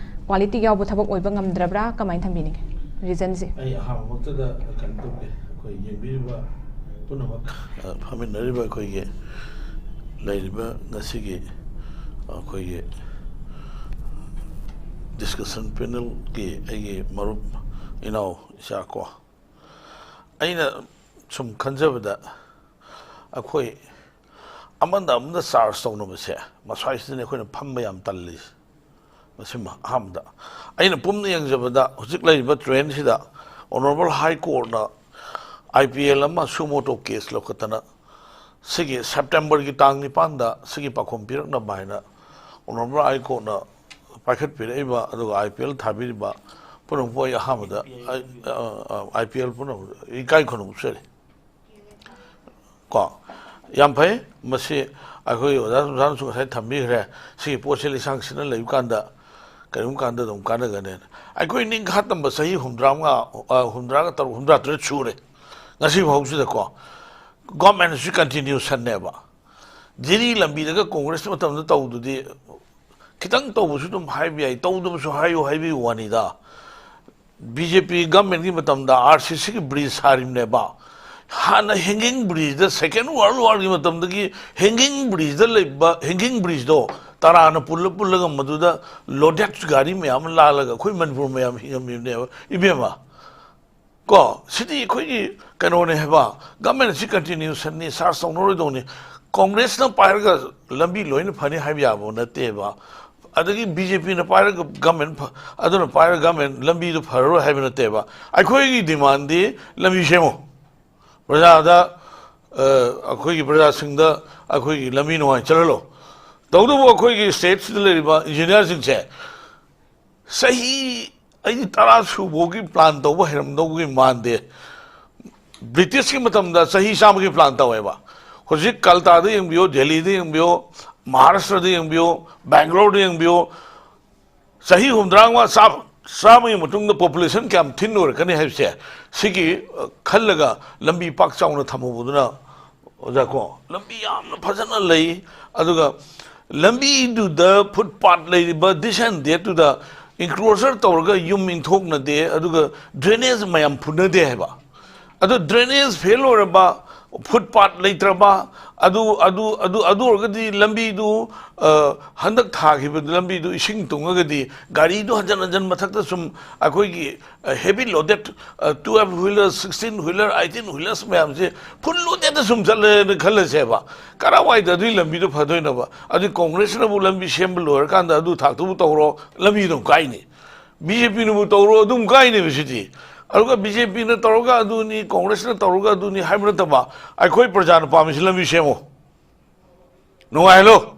ꯀ꯭ꯋꯥꯂꯤꯇꯤ ꯌꯥꯎꯕ ꯊꯕꯛ ꯑꯣꯏꯕ ꯉꯝꯗ꯭ꯔꯕ꯭ꯔꯥ, ꯀꯃꯥꯏꯅ ꯊꯝꯕꯤꯅꯤꯡꯉꯤ ꯔꯤꯖꯟꯁꯦ? ꯑꯩ ꯑꯍꯥꯟꯕꯃꯛꯇꯗ ꯀꯩꯅꯣ ꯇꯧꯒꯦ, ꯑꯩꯈꯣꯏ ꯌꯦꯡꯕꯤꯔꯤꯕ ꯄꯨꯝꯅꯃꯛ, ꯑ, ꯐꯝꯃꯤꯟꯅꯔꯤꯕ ꯑꯩꯈꯣꯏꯒꯤ ꯂꯩꯔꯤꯕ ꯉꯁꯤꯒꯤ ꯑꯩꯈꯣꯏꯒꯤ ꯗꯤꯁꯀꯁꯟ ꯄꯦꯅꯦꯜꯒꯤ ꯑꯩꯒꯤ ꯃꯔꯨꯞ ꯏꯅꯥꯎ ꯏꯆꯥ ꯀꯣ, ꯑꯩꯅ ꯁꯨꯝ ꯈꯟꯖꯕꯗ, ꯑꯩꯈꯣꯏ ꯑꯃꯅ ꯑꯃꯗ ꯆꯥꯔꯖ ꯇꯧꯅꯕꯁꯦ, ꯃꯁ꯭ꯋꯥꯏꯁꯤꯗꯅꯤ ꯑꯩꯈꯣꯏꯅ ꯐꯝꯕ ꯌꯥꯝ ꯇꯜꯂꯤꯁꯦ꯫ ꯃꯁꯤꯃ ꯑꯍꯥꯟꯕꯗ ꯑꯩꯅ ꯄꯨꯝꯅ ꯌꯦꯡꯖꯕꯗ, ꯍꯧꯖꯤꯛ ꯂꯩꯔꯤꯕ ꯇ꯭ꯔꯦꯟꯁꯤꯗ honourable high ꯀꯣꯔꯠꯅ I P L ꯑꯃ ꯁꯨꯃꯣꯇꯣ ꯀꯦꯁ ꯂꯧꯈꯠꯇꯅ, ꯁꯤꯒꯤ ꯁꯦꯞꯇꯦꯝꯕꯔꯒꯤ ꯇꯥꯡ ꯅꯤꯄꯥꯟꯗ ꯁꯤꯒꯤ ꯄꯥꯎꯈꯨꯝ ꯄꯤꯔꯛꯅꯕ ꯍꯥꯏꯅ ꯑꯣꯅꯔꯦꯕꯜ ꯍꯥꯏ ꯀꯣꯔꯠꯅ ꯄꯥꯏꯈꯠꯄꯤꯔꯛꯏꯕ, ꯑꯗꯨꯒ ꯑꯥꯏ ꯄꯤ ꯑꯦꯜ ꯊꯥꯕꯤꯔꯤꯕ ꯄꯨꯝꯅꯃꯛꯄꯨ ꯑꯩ ꯑꯍꯥꯟꯕꯗ ꯑꯥꯏ ꯄꯤ ꯑꯦꯜ ꯄꯨꯝꯅꯃꯛ ꯏꯀꯥꯏ ꯈꯨꯝꯅꯕ ꯎꯠꯆꯔꯤ꯫ ꯀꯣ, ꯌꯥꯝ ꯐꯩ꯫ ꯃꯁꯤ ꯑꯩꯈꯣꯏ ꯑꯣꯖꯥ ꯁꯨꯝꯁꯥꯅꯁꯨ ꯉꯁꯥꯏ ꯊꯝꯕꯤꯈ꯭ꯔꯦ꯫ ꯁꯤꯒꯤ ꯄꯣꯠꯁꯤ ꯂꯤꯁꯥꯡ ꯁꯤꯠꯅ ꯂꯩꯕ ꯀꯥꯟꯗ ꯀꯔꯤꯒꯨꯝꯕ ꯀꯥꯟꯗ ꯑꯗꯨꯝ ꯀꯥꯟꯅꯒꯅꯦꯅ꯫ ꯑꯩꯈꯣꯏ ꯅꯤꯡꯈꯥ ꯇꯝꯕ ꯆꯍꯤ ꯍꯨꯝꯗ꯭ꯔꯥꯃꯉꯥ, ꯑ, ꯍꯨꯝꯗ꯭ꯔꯥꯒ ꯇꯔꯨꯛ, ꯍꯨꯝꯗ꯭ꯔꯥ ꯇꯔꯦꯠ ꯁꯨꯔꯦ ꯉꯁꯤ ꯐꯥꯎꯁꯤꯗꯀꯣ꯫ ꯒꯣꯔꯃꯦꯟꯁꯤ ꯀꯟꯇꯤꯅ꯭ꯌꯨꯁꯟꯅꯦꯕ꯫ ꯖꯤꯔꯤ ꯂꯝꯕꯤꯗꯒ ꯀꯣꯡꯒ꯭ꯔꯦꯁ ꯃꯇꯝꯗ ꯇꯧꯗꯨꯗꯤ ꯈꯤꯇꯪ ꯇꯧꯕꯁꯨ ꯑꯗꯨꯝ ꯍꯥꯏꯕ ꯌꯥꯏ, ꯇꯧꯗꯕꯁꯨ ꯍꯥꯏꯌꯨ ꯍꯥꯏꯕꯒꯤ ꯋꯥꯅꯤꯗ꯫ ꯕꯤ ꯖꯦ ꯄꯤ ꯒꯃꯦꯟꯒꯤ ꯃꯇꯝꯗ ꯑꯥꯔ ꯁꯤ ꯁꯤꯒꯤ ꯕ꯭ꯔꯤꯖ ꯁꯥꯔꯤꯕꯅꯦꯕ꯫ ꯍꯥꯟꯅ ꯍꯦꯡꯒꯤꯡ ꯕ꯭ꯔꯤꯖꯇ, ꯁꯦꯀꯦꯟ ꯋꯥꯔꯜ ꯋꯥꯔꯒꯤ ꯃꯇꯝꯗꯒꯤ ꯍꯦꯡꯒꯤꯡ ꯕ꯭ꯔꯤꯖꯇ ꯂꯩꯕ ꯍꯦꯡꯒꯤꯡ ꯕ꯭ꯔꯤꯖꯇꯣ ꯇꯔꯥꯅ ꯄꯨꯜꯂ ꯄꯨꯜꯂꯒ ꯃꯗꯨꯗ ꯂꯣꯗꯦꯠ ꯒꯥꯔꯤ ꯃꯌꯥꯝ ꯑꯃ ꯂꯥꯜꯂꯒ ꯑꯩꯈꯣꯏ ꯃꯅꯤꯄꯨꯔ ꯃꯌꯥꯝ ꯍꯤꯡꯉꯝꯃꯤꯕꯅꯦꯕ ꯏꯕꯦꯝꯃ꯫ ꯀꯣ, ꯁꯤꯗꯤ ꯑꯩꯈꯣꯏꯒꯤ ꯀꯩꯅꯣꯅꯦ ꯍꯥꯏꯕ, ꯒꯃꯦꯟ ꯑꯁꯤ ꯀꯟꯇꯤꯅ꯭ꯌꯨꯁꯟꯅꯤ, ꯁꯥꯔꯖ ꯇꯧꯅꯔꯣꯏꯗꯧꯅꯤ꯫ ꯀꯣꯡꯒ꯭ꯔꯦꯁꯅ ꯄꯥꯏꯔꯒ ꯂꯝꯕꯤ ꯂꯣꯏꯅ ꯐꯅꯤ ꯍꯥꯏꯕ ꯌꯥꯕ ꯅꯠꯇꯦꯕ꯫ ꯑꯗꯒꯤ ꯕꯤ ꯖꯦ ꯄꯤꯅ ꯄꯥꯏꯔꯒ ꯒꯃꯦꯟ ꯐ-, ꯑꯗꯨꯅ ꯄꯥꯏꯔꯒ ꯒꯃꯦꯟ ꯂꯝꯕꯤꯗꯨ ꯐꯔꯔꯣꯏ ꯍꯥꯏꯕ ꯅꯠꯇꯦꯕ꯫ ꯑꯩꯈꯣꯏꯒꯤ ꯗꯤꯃꯥꯟꯗꯤ ꯂꯝꯕꯤ ꯁꯦꯝꯃꯨ꯫ ꯄ꯭ꯔꯖꯥꯗ, ꯑ, ꯑꯩꯈꯣꯏꯒꯤ ꯄ꯭ꯔꯖꯥꯁꯤꯡꯗ ꯑꯩꯈꯣꯏꯒꯤ ꯂꯝꯕꯤ ꯅꯨꯡꯉꯥꯏ ꯆꯠꯍꯜꯂꯣ꯫ ꯇꯧꯕꯇꯕꯨ ꯑꯩꯈꯣꯏꯒꯤ ꯁ꯭ꯇꯦꯠꯁꯤꯗ ꯂꯩꯔꯤꯕ ꯏꯟꯖꯤꯅꯤꯌꯥꯔꯁꯤꯡꯁꯦ ꯆꯍꯤ, ꯑꯩꯗꯤ ꯇꯔꯥ ꯁꯨꯕꯒꯤ ꯄ꯭ꯂꯥꯟ ꯇꯧꯕ ꯍꯩꯔꯝꯗꯧꯕꯒꯤ ꯃꯥꯟꯗꯦ꯫ ꯕ꯭ꯔꯤꯇꯤꯁꯀꯤ ꯃꯇꯝꯗ ꯆꯍꯤ ꯆꯥꯝꯃꯒꯤ ꯄ꯭ꯂꯥꯟ ꯇꯧꯋꯦꯕ꯫ ꯍꯧꯖꯤꯛ ꯀꯜꯀꯇꯥꯗ ꯌꯦꯡꯕꯤꯌꯣ, ꯗꯦꯜꯂꯤꯗ ꯌꯦꯡꯕꯤꯌꯣ, ꯃꯍꯥꯔꯥꯁꯇ꯭ꯔꯗ ꯌꯦꯡꯕꯤꯌꯣ, ꯕꯦꯡꯒ꯭ꯂꯣꯔꯗ ꯌꯦꯡꯕꯤꯌꯣ, ꯆꯍꯤ ꯍꯨꯝꯗ꯭ꯔꯥꯃꯉꯥ, ꯆꯥꯝꯃ, ꯆꯥꯝꯃꯒꯤ ꯃꯇꯨꯡꯗ ꯄꯣꯄꯨꯂꯦꯁꯟ ꯀꯌꯥꯝ ꯊꯤꯟ ꯑꯣꯏꯔꯛꯀꯅꯤ ꯍꯥꯏꯕꯁꯦ, ꯁꯤꯒꯤ, ꯑ, ꯈꯜꯂꯒ ꯂꯝꯕꯤ ꯄꯥꯛ ꯆꯥꯎꯅ ꯊꯝꯍꯧꯕꯗꯨꯅ, ꯑꯣꯖꯥ ꯀꯣ, ꯂꯝꯕꯤ ꯌꯥꯝꯅ ꯐꯖꯅ ꯂꯩ꯫ ꯑꯗꯨꯒ ꯂꯝꯕꯤꯗꯨꯗ ꯐꯨꯠꯄꯥꯠ ꯂꯩꯔꯤꯕ ꯗꯤꯁ ꯑꯦꯟ ꯗꯦꯠꯇꯨꯗ ꯏꯟꯀ꯭ꯂꯣꯖꯔ ꯇꯧꯔꯒ ꯌꯨꯝ ꯏꯟꯊꯣꯛꯅꯗꯦ, ꯑꯗꯨꯒ ꯗ꯭ꯔꯦꯅꯦꯖ ꯃꯌꯥꯝ ꯐꯨꯅꯗꯦ ꯍꯥꯏꯕ꯫ ꯑꯗꯨ ꯗ꯭ꯔꯦꯅꯦꯖ ꯐꯦꯜ ꯑꯣꯏꯔꯕ, ꯐꯨꯠꯄꯥꯠ ꯂꯩꯇ꯭ꯔꯕ, ꯑꯗꯨ, ꯑꯗꯨ, ꯑꯗꯨ, ꯑꯗꯨ ꯑꯣꯏꯔꯒꯗꯤ ꯂꯝꯕꯤꯗꯨ, ꯑ, ꯍꯟꯗꯛ ꯊꯥꯈꯤꯕ ꯂꯝꯕꯤꯗꯨ ꯏꯁꯤꯡ ꯇꯨꯡꯉꯒꯗꯤ ꯒꯥꯔꯤꯗꯨ ꯍꯟꯖꯟ ꯍꯟꯖꯟ ꯃꯊꯛꯇ ꯁꯨꯝ ꯑꯩꯈꯣꯏꯒꯤ, ꯑ, heavy loaded, ꯑ, twelve wheeler, sixteen wheeler, eighteen wheelers ꯃꯌꯥꯝꯁꯦ full loadedꯇ ꯁꯨꯝ ꯆꯠꯂꯦꯅ ꯈꯜꯂꯁꯦꯕ, ꯀꯔꯥꯏꯋꯥꯏꯗ ꯑꯗꯨꯒꯤ ꯂꯝꯕꯤꯗꯨ ꯐꯗꯣꯏꯅꯣꯕ? ꯑꯗꯨꯗꯤ ꯀꯣꯡꯒ꯭ꯔꯦꯁꯅꯕꯨ ꯂꯝꯕꯤ ꯁꯦꯝꯕ ꯂꯣꯏꯔꯀꯥꯟꯗ ꯑꯗꯨ ꯊꯥꯛꯇꯨꯕꯨ ꯇꯧꯔꯣ, ꯂꯝꯕꯤ ꯑꯗꯨꯝ ꯀꯥꯏꯅꯤ꯫ ꯕꯤ ꯖꯦ ꯄꯤꯅꯕꯨ ꯇꯧꯔꯣ, ꯑꯗꯨꯝ ꯀꯥꯏꯅꯦꯕ ꯁꯤꯗꯤ꯫ ꯑꯗꯨꯒ ꯕꯤ ꯖꯦ ꯄꯤꯅ ꯇꯧꯔꯒ ꯑꯗꯨꯅꯤ, ꯀꯣꯡꯒ꯭ꯔꯦꯁꯅ ꯇꯧꯔꯒ ꯑꯗꯨꯅꯤ ꯍꯥꯏꯕ ꯅꯠꯇꯕ, ꯑꯩꯈꯣꯏ ꯄ꯭ꯔꯖꯥꯅ ꯄꯥꯝꯃꯤꯁꯤ ꯂꯝꯕꯤ ꯁꯦꯝꯃꯣ, ꯅꯨꯡꯉꯥꯏꯍꯜꯂꯣ꯫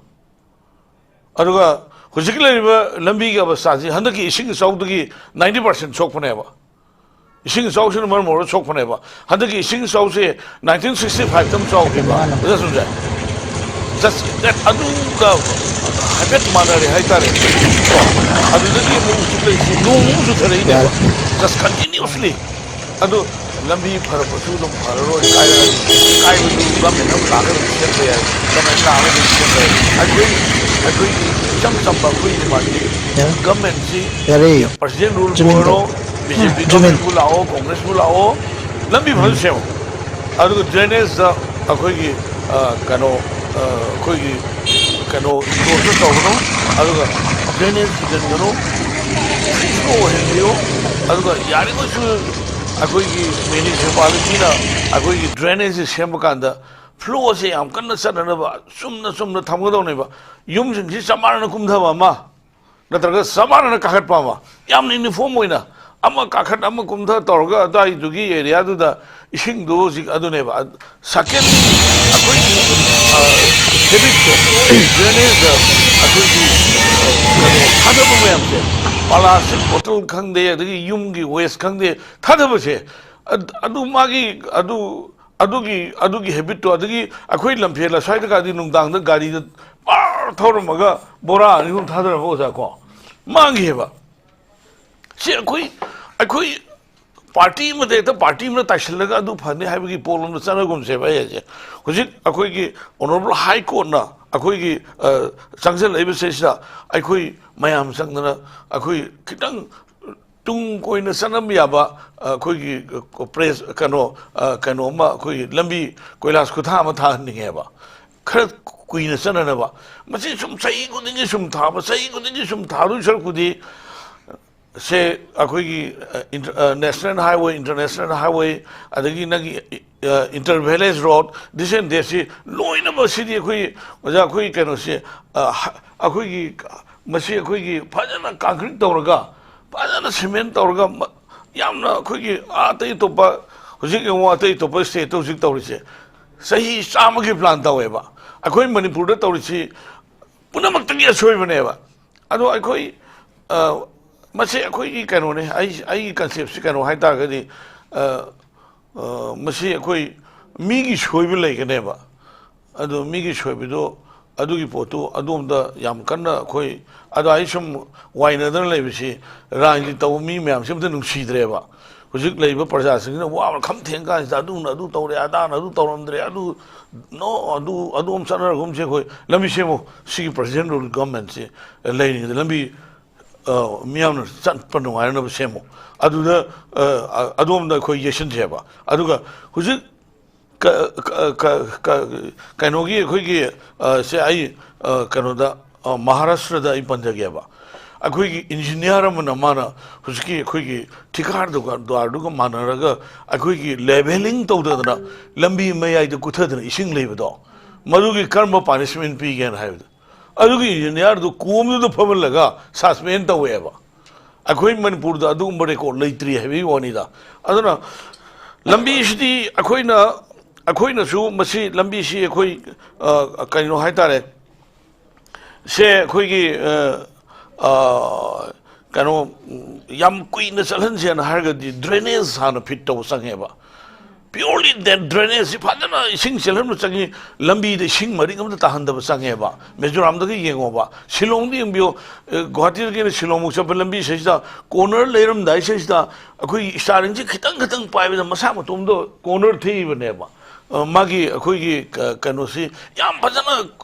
ꯑꯗꯨꯒ ꯍꯧꯖꯤꯛꯀꯤ ꯂꯩꯔꯤꯕ ꯂꯝꯕꯤꯒꯤ ꯑꯕꯁꯊꯥꯁꯤ ꯍꯟꯗꯛꯀꯤ ꯏꯁꯤꯡ ꯏꯆꯥꯎꯗꯒꯤ ninety percent ꯁꯣꯛꯄꯅꯦꯕ꯫ ꯏꯁꯤꯡ ꯏꯆꯥꯎꯁꯤꯅ ꯃꯔꯝ ꯑꯣꯏꯔꯒ ꯁꯣꯛꯄꯅꯦꯕ꯫ ꯍꯟꯗꯛꯀꯤ ꯏꯁꯤꯡ ꯏꯆꯥꯎꯁꯦ nineteen sixty five ꯇ ꯑꯃ ꯆꯥꯎꯈꯤꯕ꯫ ꯃꯥꯅꯦ꯫ ꯑꯣꯖꯥ ꯁꯨꯝꯖꯥꯏ꯫ Just that ꯑꯗꯨꯒ ꯍꯥꯏꯐꯦꯠ ꯃꯥꯟꯅꯔꯦ ꯍꯥꯏꯇꯥꯔꯦ꯫ ꯑꯗꯨꯗꯒꯤ ꯑꯃꯨꯛ ꯍꯧꯖꯤꯛ ꯂꯩꯔꯤꯁꯤ ꯅꯣꯡ ꯑꯃꯨꯛ ꯆꯨꯊꯔꯛꯏꯅꯦꯕ꯫ ꯌꯥꯔꯦ꯫ Just continuously꯫ ꯑꯗꯨ ꯂꯝꯕꯤ ꯐꯔꯛꯄꯁꯨ ꯑꯗꯨꯝ ꯐꯔꯔꯣꯏ, ꯀꯥꯏꯔꯛꯑꯅꯤ꯫ ꯀꯥꯏꯕꯗꯨ government ꯑꯃ ꯂꯥꯛꯑꯒ ꯑꯗꯨꯝ ꯁꯦꯝꯕ ꯌꯥꯏ, government ꯂꯥꯛꯑꯒ ꯑꯗꯨꯝ ꯁꯦꯝꯕ ꯌꯥꯏ꯫ ꯑꯩꯈꯣꯏ, ꯑꯩꯈꯣꯏꯒꯤ ꯏꯆꯝ ꯆꯝꯕ ꯑꯩꯈꯣꯏꯒꯤ ꯃꯥꯒꯤ ꯌꯥꯔꯦ꯫ Government ꯁꯤ ꯌꯥꯔꯦ꯫ President rule ꯄꯨ ꯖꯨꯃꯤꯟꯗꯣ꯫ ꯑꯣꯏꯔꯣ, BJP ꯖꯨꯃꯤꯟ꯫ Government ꯄꯨ ꯂꯥꯛꯑꯣ, Congress ꯄꯨ ꯂꯥꯛꯑꯣ, ꯂꯝꯕꯤ ꯐꯖꯅ ꯎꯝ꯫ ꯁꯦꯝꯃꯣ꯫ ꯑꯗꯨꯒ drainage ꯗ ꯑꯩꯈꯣꯏꯒꯤ, ꯑ, ꯀꯩꯅꯣ, ꯑ, ꯑꯩꯈꯣꯏꯒꯤ ꯀꯩꯅꯣ, road ꯇ ꯇꯧꯒꯅꯨ, ꯑꯗꯨꯒ drainage ꯊꯤꯡꯖꯤꯟꯒꯅꯨ, free flow ꯑꯣꯏꯍꯟꯕꯤꯌꯨ꯫ ꯑꯗꯨꯒ ꯌꯥꯔꯤꯈꯩꯁꯨ ꯑꯩꯈꯣꯏꯒꯤ municipality ꯅ ꯑꯩꯈꯣꯏꯒꯤ drainage ꯁꯦ ꯁꯦꯝꯕ ꯀꯥꯟꯗ flow ꯁꯦ ꯌꯥꯝ ꯀꯟꯅ ꯆꯠꯅꯅꯕ ꯆꯨꯝꯅ ꯆꯨꯝꯅ ꯊꯝꯒꯗꯧꯅꯦꯕ꯫ ꯌꯨꯝꯁꯤꯡꯁꯤ ꯆꯞ ꯃꯥꯟꯅꯅ ꯀꯨꯝꯊꯕ ꯑꯃ, ꯅꯠꯇ꯭ꯔꯒ ꯆꯞ ꯃꯥꯟꯅꯅ ꯀꯥꯈꯠꯄ ꯑꯃ, ꯌꯥꯝꯅ uniform ꯑꯣꯏꯅ ꯑꯃ ꯀꯥꯈꯠ ꯑꯃ ꯀꯨꯝꯊ ꯇꯧꯔꯒ ꯑꯗꯨꯋꯥꯏꯗꯨꯒꯤ area ꯗꯨꯗ ꯏꯁꯤꯡꯗꯨ ꯍꯧꯖꯤꯛ ꯑꯗꯨꯅꯦꯕ꯫ Second, ꯑꯩꯈꯣꯏꯒꯤ, ꯑ, habit ꯁꯦ, drainage ꯗ ꯑꯩꯈꯣꯏꯒꯤ, ꯑ, ꯀꯩꯅꯣ, ꯊꯥꯗꯕ ꯃꯌꯥꯝꯁꯦ, plastic bottle ꯈꯪꯗꯦ, ꯑꯗꯒꯤ ꯌꯨꯝꯒꯤ waste ꯈꯪꯗꯦ, ꯊꯥꯗꯕꯁꯦ, ꯑꯗ-, ꯑꯗꯨ ꯃꯥꯒꯤ, ꯑꯗꯨ, ꯑꯗꯨꯒꯤ, ꯑꯗꯨꯒꯤ habit ꯇꯣ, ꯑꯗꯒꯤ ꯑꯩꯈꯣꯏ ꯂꯝꯐꯦꯜ ꯑꯁ꯭ꯋꯥꯏꯗ ꯀꯥꯗꯤ ꯅꯨꯡꯗꯥꯡꯗ ꯒꯥꯔꯤꯗ ꯄꯥꯔ ꯊꯧꯔꯝꯃꯒ ꯕꯣꯔꯥ ꯑꯅꯤ ꯑꯍꯨꯝ ꯊꯥꯗꯔꯕ, ꯑꯣꯖꯥ, ꯀꯣ? ꯃꯥꯡꯈꯤꯑꯕ꯫ ꯁꯤ ꯑꯩꯈꯣꯏ, ꯑꯩꯈꯣꯏ party ꯑꯃꯗ ꯍꯦꯛꯇ party ꯑꯃꯅ ꯇꯥꯏꯁꯤꯜꯂꯒ ꯑꯗꯨ ꯐꯅꯤ ꯍꯥꯏꯕꯒꯤ ꯄꯣꯠꯂꯣꯝꯗ ꯆꯠꯅꯒꯨꯝꯁꯦꯕ ꯑꯩ ꯍꯥꯏꯁꯦ꯫ ꯍꯧꯖꯤꯛ ꯑꯩꯈꯣꯏꯒꯤ Honourable High Court ꯅ ꯑꯩꯈꯣꯏꯒꯤ, ꯑ, ꯆꯪꯁꯤꯜꯂꯛꯏꯕ ꯁꯤꯁꯤꯗ ꯑꯩꯈꯣꯏ ꯃꯌꯥꯝ ꯆꯪꯗꯅ ꯑꯩꯈꯣꯏ ꯈꯤꯇꯪ ꯇꯨꯡ ꯀꯣꯏꯅ ꯆꯠꯅꯕ ꯌꯥꯕ, ꯑ, ꯑꯩꯈꯣꯏꯒꯤ, ꯑ, press, ꯀꯩꯅꯣ, ꯑ, ꯀꯩꯅꯣ ꯑꯃ, ꯑꯩꯈꯣꯏꯒꯤ ꯂꯝꯕꯤ ꯀꯣꯏꯂꯥꯁ ꯈꯨꯊꯥ ꯑꯃ ꯊꯥꯍꯟꯅꯤꯡꯉꯦꯕ꯫ ꯈꯔ ꯀꯨꯏꯅ ꯆꯠꯅꯅꯕ꯫ ꯃꯁꯤ ꯁꯨꯝ ꯆꯍꯤ ꯈꯨꯗꯤꯡꯒꯤ ꯁꯨꯝ ꯊꯥꯕ, ꯆꯍꯤ ꯈꯨꯗꯤꯡꯒꯤ ꯁꯨꯝ ꯊꯥꯗꯣꯏ ꯁꯔꯨꯛꯄꯨꯗꯤ, ꯁꯦ ꯑꯩꯈꯣꯏꯒꯤ, ꯑ, inter-, ꯑ, national highway, international highway, ꯑꯗꯒꯤ ꯅꯪꯒꯤ, ꯑ, inter village road, this and that ꯁꯤ ꯂꯣꯏꯅꯃꯛ ꯁꯤꯗꯤ ꯑꯩꯈꯣꯏ, ꯑꯣꯖꯥ, ꯑꯩꯈꯣꯏ ꯀꯩꯅꯣꯁꯦ, ꯑ, ꯍ-, ꯑꯩꯈꯣꯏꯒꯤ, ꯃꯁꯤ ꯑꯩꯈꯣꯏꯒꯤ ꯐꯖꯅ concrete ꯇꯧꯔꯒ, ꯐꯖꯅ cement ꯇꯧꯔꯒ, ꯃ-, ꯌꯥꯝꯅ ꯑꯩꯈꯣꯏꯒꯤ ꯑꯥ ꯑꯇꯩ ꯑꯇꯣꯞꯄ, ꯍꯧꯖꯤꯛ ꯌꯦꯡꯉꯨ, ꯑꯇꯩ ꯑꯇꯣꯞꯄ state ꯇ ꯍꯧꯖꯤꯛ ꯇꯧꯔꯤꯁꯦ, ꯆꯍꯤ ꯆꯥꯝꯃꯒꯤ plan ꯇꯧꯋꯦꯕ꯫ ꯑꯩꯈꯣꯏ ꯃꯅꯤꯄꯨꯔꯗ ꯇꯧꯔꯤꯁꯤ ꯄꯨꯝꯅꯃꯛꯇꯒꯤ ꯑꯁꯣꯏꯕꯅꯦꯕ꯫ ꯑꯗꯣ ꯑꯩꯈꯣꯏ, ꯑ, ꯃꯁꯤ ꯑꯩꯈꯣꯏꯒꯤ ꯀꯩꯅꯣꯅꯦ, ꯑꯩ, ꯑꯩꯒꯤ ꯀꯟꯁꯦꯞꯁꯤ ꯀꯩꯅꯣ ꯍꯥꯏ ꯇꯥꯔꯒꯗꯤ, ꯑ, ꯑ, ꯃꯁꯤ ꯑꯩꯈꯣꯏ ꯃꯤꯒꯤ ꯁꯣꯏꯕ ꯂꯩꯒꯅꯦꯕ꯫ ꯑꯗꯣ ꯃꯤꯒꯤ ꯁꯣꯏꯕꯗꯣ, ꯑꯗꯨꯒꯤ ꯄꯣꯠꯇꯨ ꯑꯗꯣꯝꯗ ꯌꯥꯝ ꯀꯟꯅ ꯑꯩꯈꯣꯏ ꯑꯗ ꯑꯩ ꯁꯨꯝ ꯋꯥꯏꯅꯗꯅ ꯂꯩꯕꯁꯤ ꯔꯥꯖꯅꯤꯇꯤ ꯇꯧꯕ ꯃꯤ ꯃꯌꯥꯝꯁꯤ ꯑꯝꯇ ꯅꯨꯡꯁꯤꯗ꯭ꯔꯦꯕ꯫ ꯍꯧꯖꯤꯛ ꯂꯩꯔꯤꯕ ꯄ꯭ꯔꯖꯥꯁꯤꯡꯁꯤꯅ ꯋꯥꯕ ꯈꯝ ꯊꯦꯡ ꯀꯥꯟꯁꯤꯗ ꯑꯗꯨꯅ ꯑꯗꯨ ꯇꯧꯔꯦ, ꯑꯗꯥꯅ ꯑꯗꯨ ꯇꯧꯔꯝꯗ꯭ꯔꯦ, ꯑꯗꯨ, no, ꯑꯗꯨ, ꯑꯗꯨ ꯑꯃ ꯆꯠꯅꯔꯒꯨꯝꯁꯦ, ꯑꯩꯈꯣꯏ ꯂꯝꯕꯤ ꯁꯦꯝꯃꯨ, ꯁꯤꯒꯤ ꯄ꯭ꯔꯖꯦꯟ ꯔꯨꯜ ꯒꯚꯔꯟꯃꯦꯟꯁꯤ ꯂꯩꯔꯤꯉꯩꯗ ꯂꯝꯕꯤ, ꯑ, ꯃꯤꯌꯥꯝꯅ ꯆꯠꯄ ꯅꯨꯡꯉꯥꯏꯅꯕ ꯁꯦꯝꯃꯨ꯫ ꯑꯗꯨꯗ, ꯑ, ꯑ, ꯑꯗꯣꯝꯗ ꯑꯩꯈꯣꯏ ꯌꯩꯁꯤꯟꯁꯦꯕ꯫ ꯑꯗꯨꯒ ꯍꯧꯖꯤꯛ ꯀ-, ꯀ-, ꯀ-, ꯀ-, ꯀꯩꯅꯣꯒꯤ ꯑꯩꯈꯣꯏꯒꯤ, ꯑ, ꯁꯦ ꯑꯩ, ꯑ, ꯀꯩꯅꯣꯗ, ꯑ, ꯃꯍꯥꯔꯥꯁꯇ꯭ꯔꯗ ꯑꯩ ꯄꯟꯖꯒꯦꯕ꯫ ꯑꯩꯈꯣꯏꯒꯤ ꯏꯟꯖꯤꯅꯤꯌꯥꯔ ꯑꯃꯅ ꯃꯥꯅ ꯍꯧꯖꯤꯛꯀꯤ ꯑꯩꯈꯣꯏꯒꯤ ꯊꯤꯀꯥꯔ ꯗꯨꯀꯥꯟ ꯗꯨꯀꯥꯟꯗꯨꯒ ꯃꯥꯟꯅꯔꯒ ꯑꯩꯈꯣꯏꯒꯤ ꯂꯦꯚꯦꯂꯤꯡ ꯇꯧꯗꯗꯅ ꯂꯝꯕꯤ ꯃꯌꯥꯏꯗ ꯀꯨꯊꯗꯅ ꯏꯁꯤꯡ ꯂꯩꯕꯗꯣ, ꯃꯗꯨꯒꯤ ꯀꯔꯝꯕ ꯄꯥꯅꯤꯁꯃꯦꯟ ꯄꯤꯒꯦꯅ ꯍꯥꯏꯕꯗ, ꯑꯗꯨꯒꯤ ꯏꯟꯖꯤꯅꯤꯌꯥꯔꯗꯨ ꯀꯣꯝꯗꯨꯗ ꯐꯝꯍꯜꯂꯒ ꯁꯁꯄꯦꯟ ꯇꯧꯋꯦꯕ꯫ ꯑꯩꯈꯣꯏ ꯃꯅꯤꯄꯨꯔꯗ ꯑꯗꯨꯒꯨꯝꯕ ꯔꯦꯀꯣꯔꯠ ꯂꯩꯇ꯭ꯔꯤ ꯍꯥꯏꯕꯒꯤ ꯋꯥꯅꯤꯗ꯫ ꯑꯗꯨꯅ ꯂꯝꯕꯤꯁꯤꯗꯤ ꯑꯩꯈꯣꯏꯅ, ꯑꯩꯈꯣꯏꯅꯁꯨ ꯃꯁꯤ ꯂꯝꯕꯤꯁꯤ ꯑꯩꯈꯣꯏ, ꯑ, ꯀꯩꯅꯣ ꯍꯥꯏꯇꯥꯔꯦ, ꯁꯦ ꯑꯩꯈꯣꯏꯒꯤ, ꯑ, ꯑ, ꯀꯩꯅꯣ, ꯎꯝ, ꯌꯥꯝ ꯀꯨꯏꯅ ꯆꯠꯍꯟꯁꯦꯅ ꯍꯥꯏꯔꯒꯗꯤ ꯗ꯭ꯔꯦꯅꯦꯖ ꯍꯥꯟꯅ ꯐꯤꯠ ꯇꯧꯕ ꯆꯪꯉꯦꯕ꯫ ꯄ꯭ꯌꯣꯔꯂꯤ ꯗ꯭ꯔꯦꯅꯦꯖꯁꯤ ꯐꯖꯅ ꯏꯁꯤꯡ ꯆꯦꯜꯍꯟꯕ ꯆꯪꯉꯤ꯫ ꯂꯝꯕꯤꯗ ꯏꯁꯤꯡ ꯃꯔꯤꯛ ꯑꯃꯇ ꯇꯥꯍꯟꯗꯕ ꯆꯪꯉꯦꯕ꯫ ꯃꯤꯖꯣꯔꯥꯝꯗꯒ ꯌꯦꯡꯉꯣꯕ, ꯁꯤꯂꯣꯡꯗ ꯌꯦꯡꯕꯤꯌꯣ, ꯑ, ꯒꯨꯍꯥꯇꯤꯗꯒꯤꯅ ꯁꯤꯂꯣꯡꯐꯥꯎ ꯆꯠꯄ ꯂꯝꯕꯤ ꯁꯤꯗꯩꯁꯤꯗ, ꯀꯣꯔꯅꯔ ꯂꯩꯔꯝꯗꯥꯏ ꯁꯤꯗꯩꯁꯤꯗ ꯑꯩꯈꯣꯏꯒꯤ ꯏꯁꯇꯥꯔꯤꯡꯁꯤ ꯈꯤꯇꯪ ꯈꯤꯇꯪ ꯄꯥꯏꯕꯗ ꯃꯁꯥ ꯃꯇꯣꯝꯗ ꯀꯣꯔꯅꯔ ꯊꯦꯛꯏꯕꯅꯦꯕ꯫ ꯑ, ꯃꯥꯒꯤ ꯑꯩꯈꯣꯏꯒꯤ ꯀ-, ꯀꯩꯅꯣꯁꯤ ꯌꯥꯝ ꯐꯖꯅ,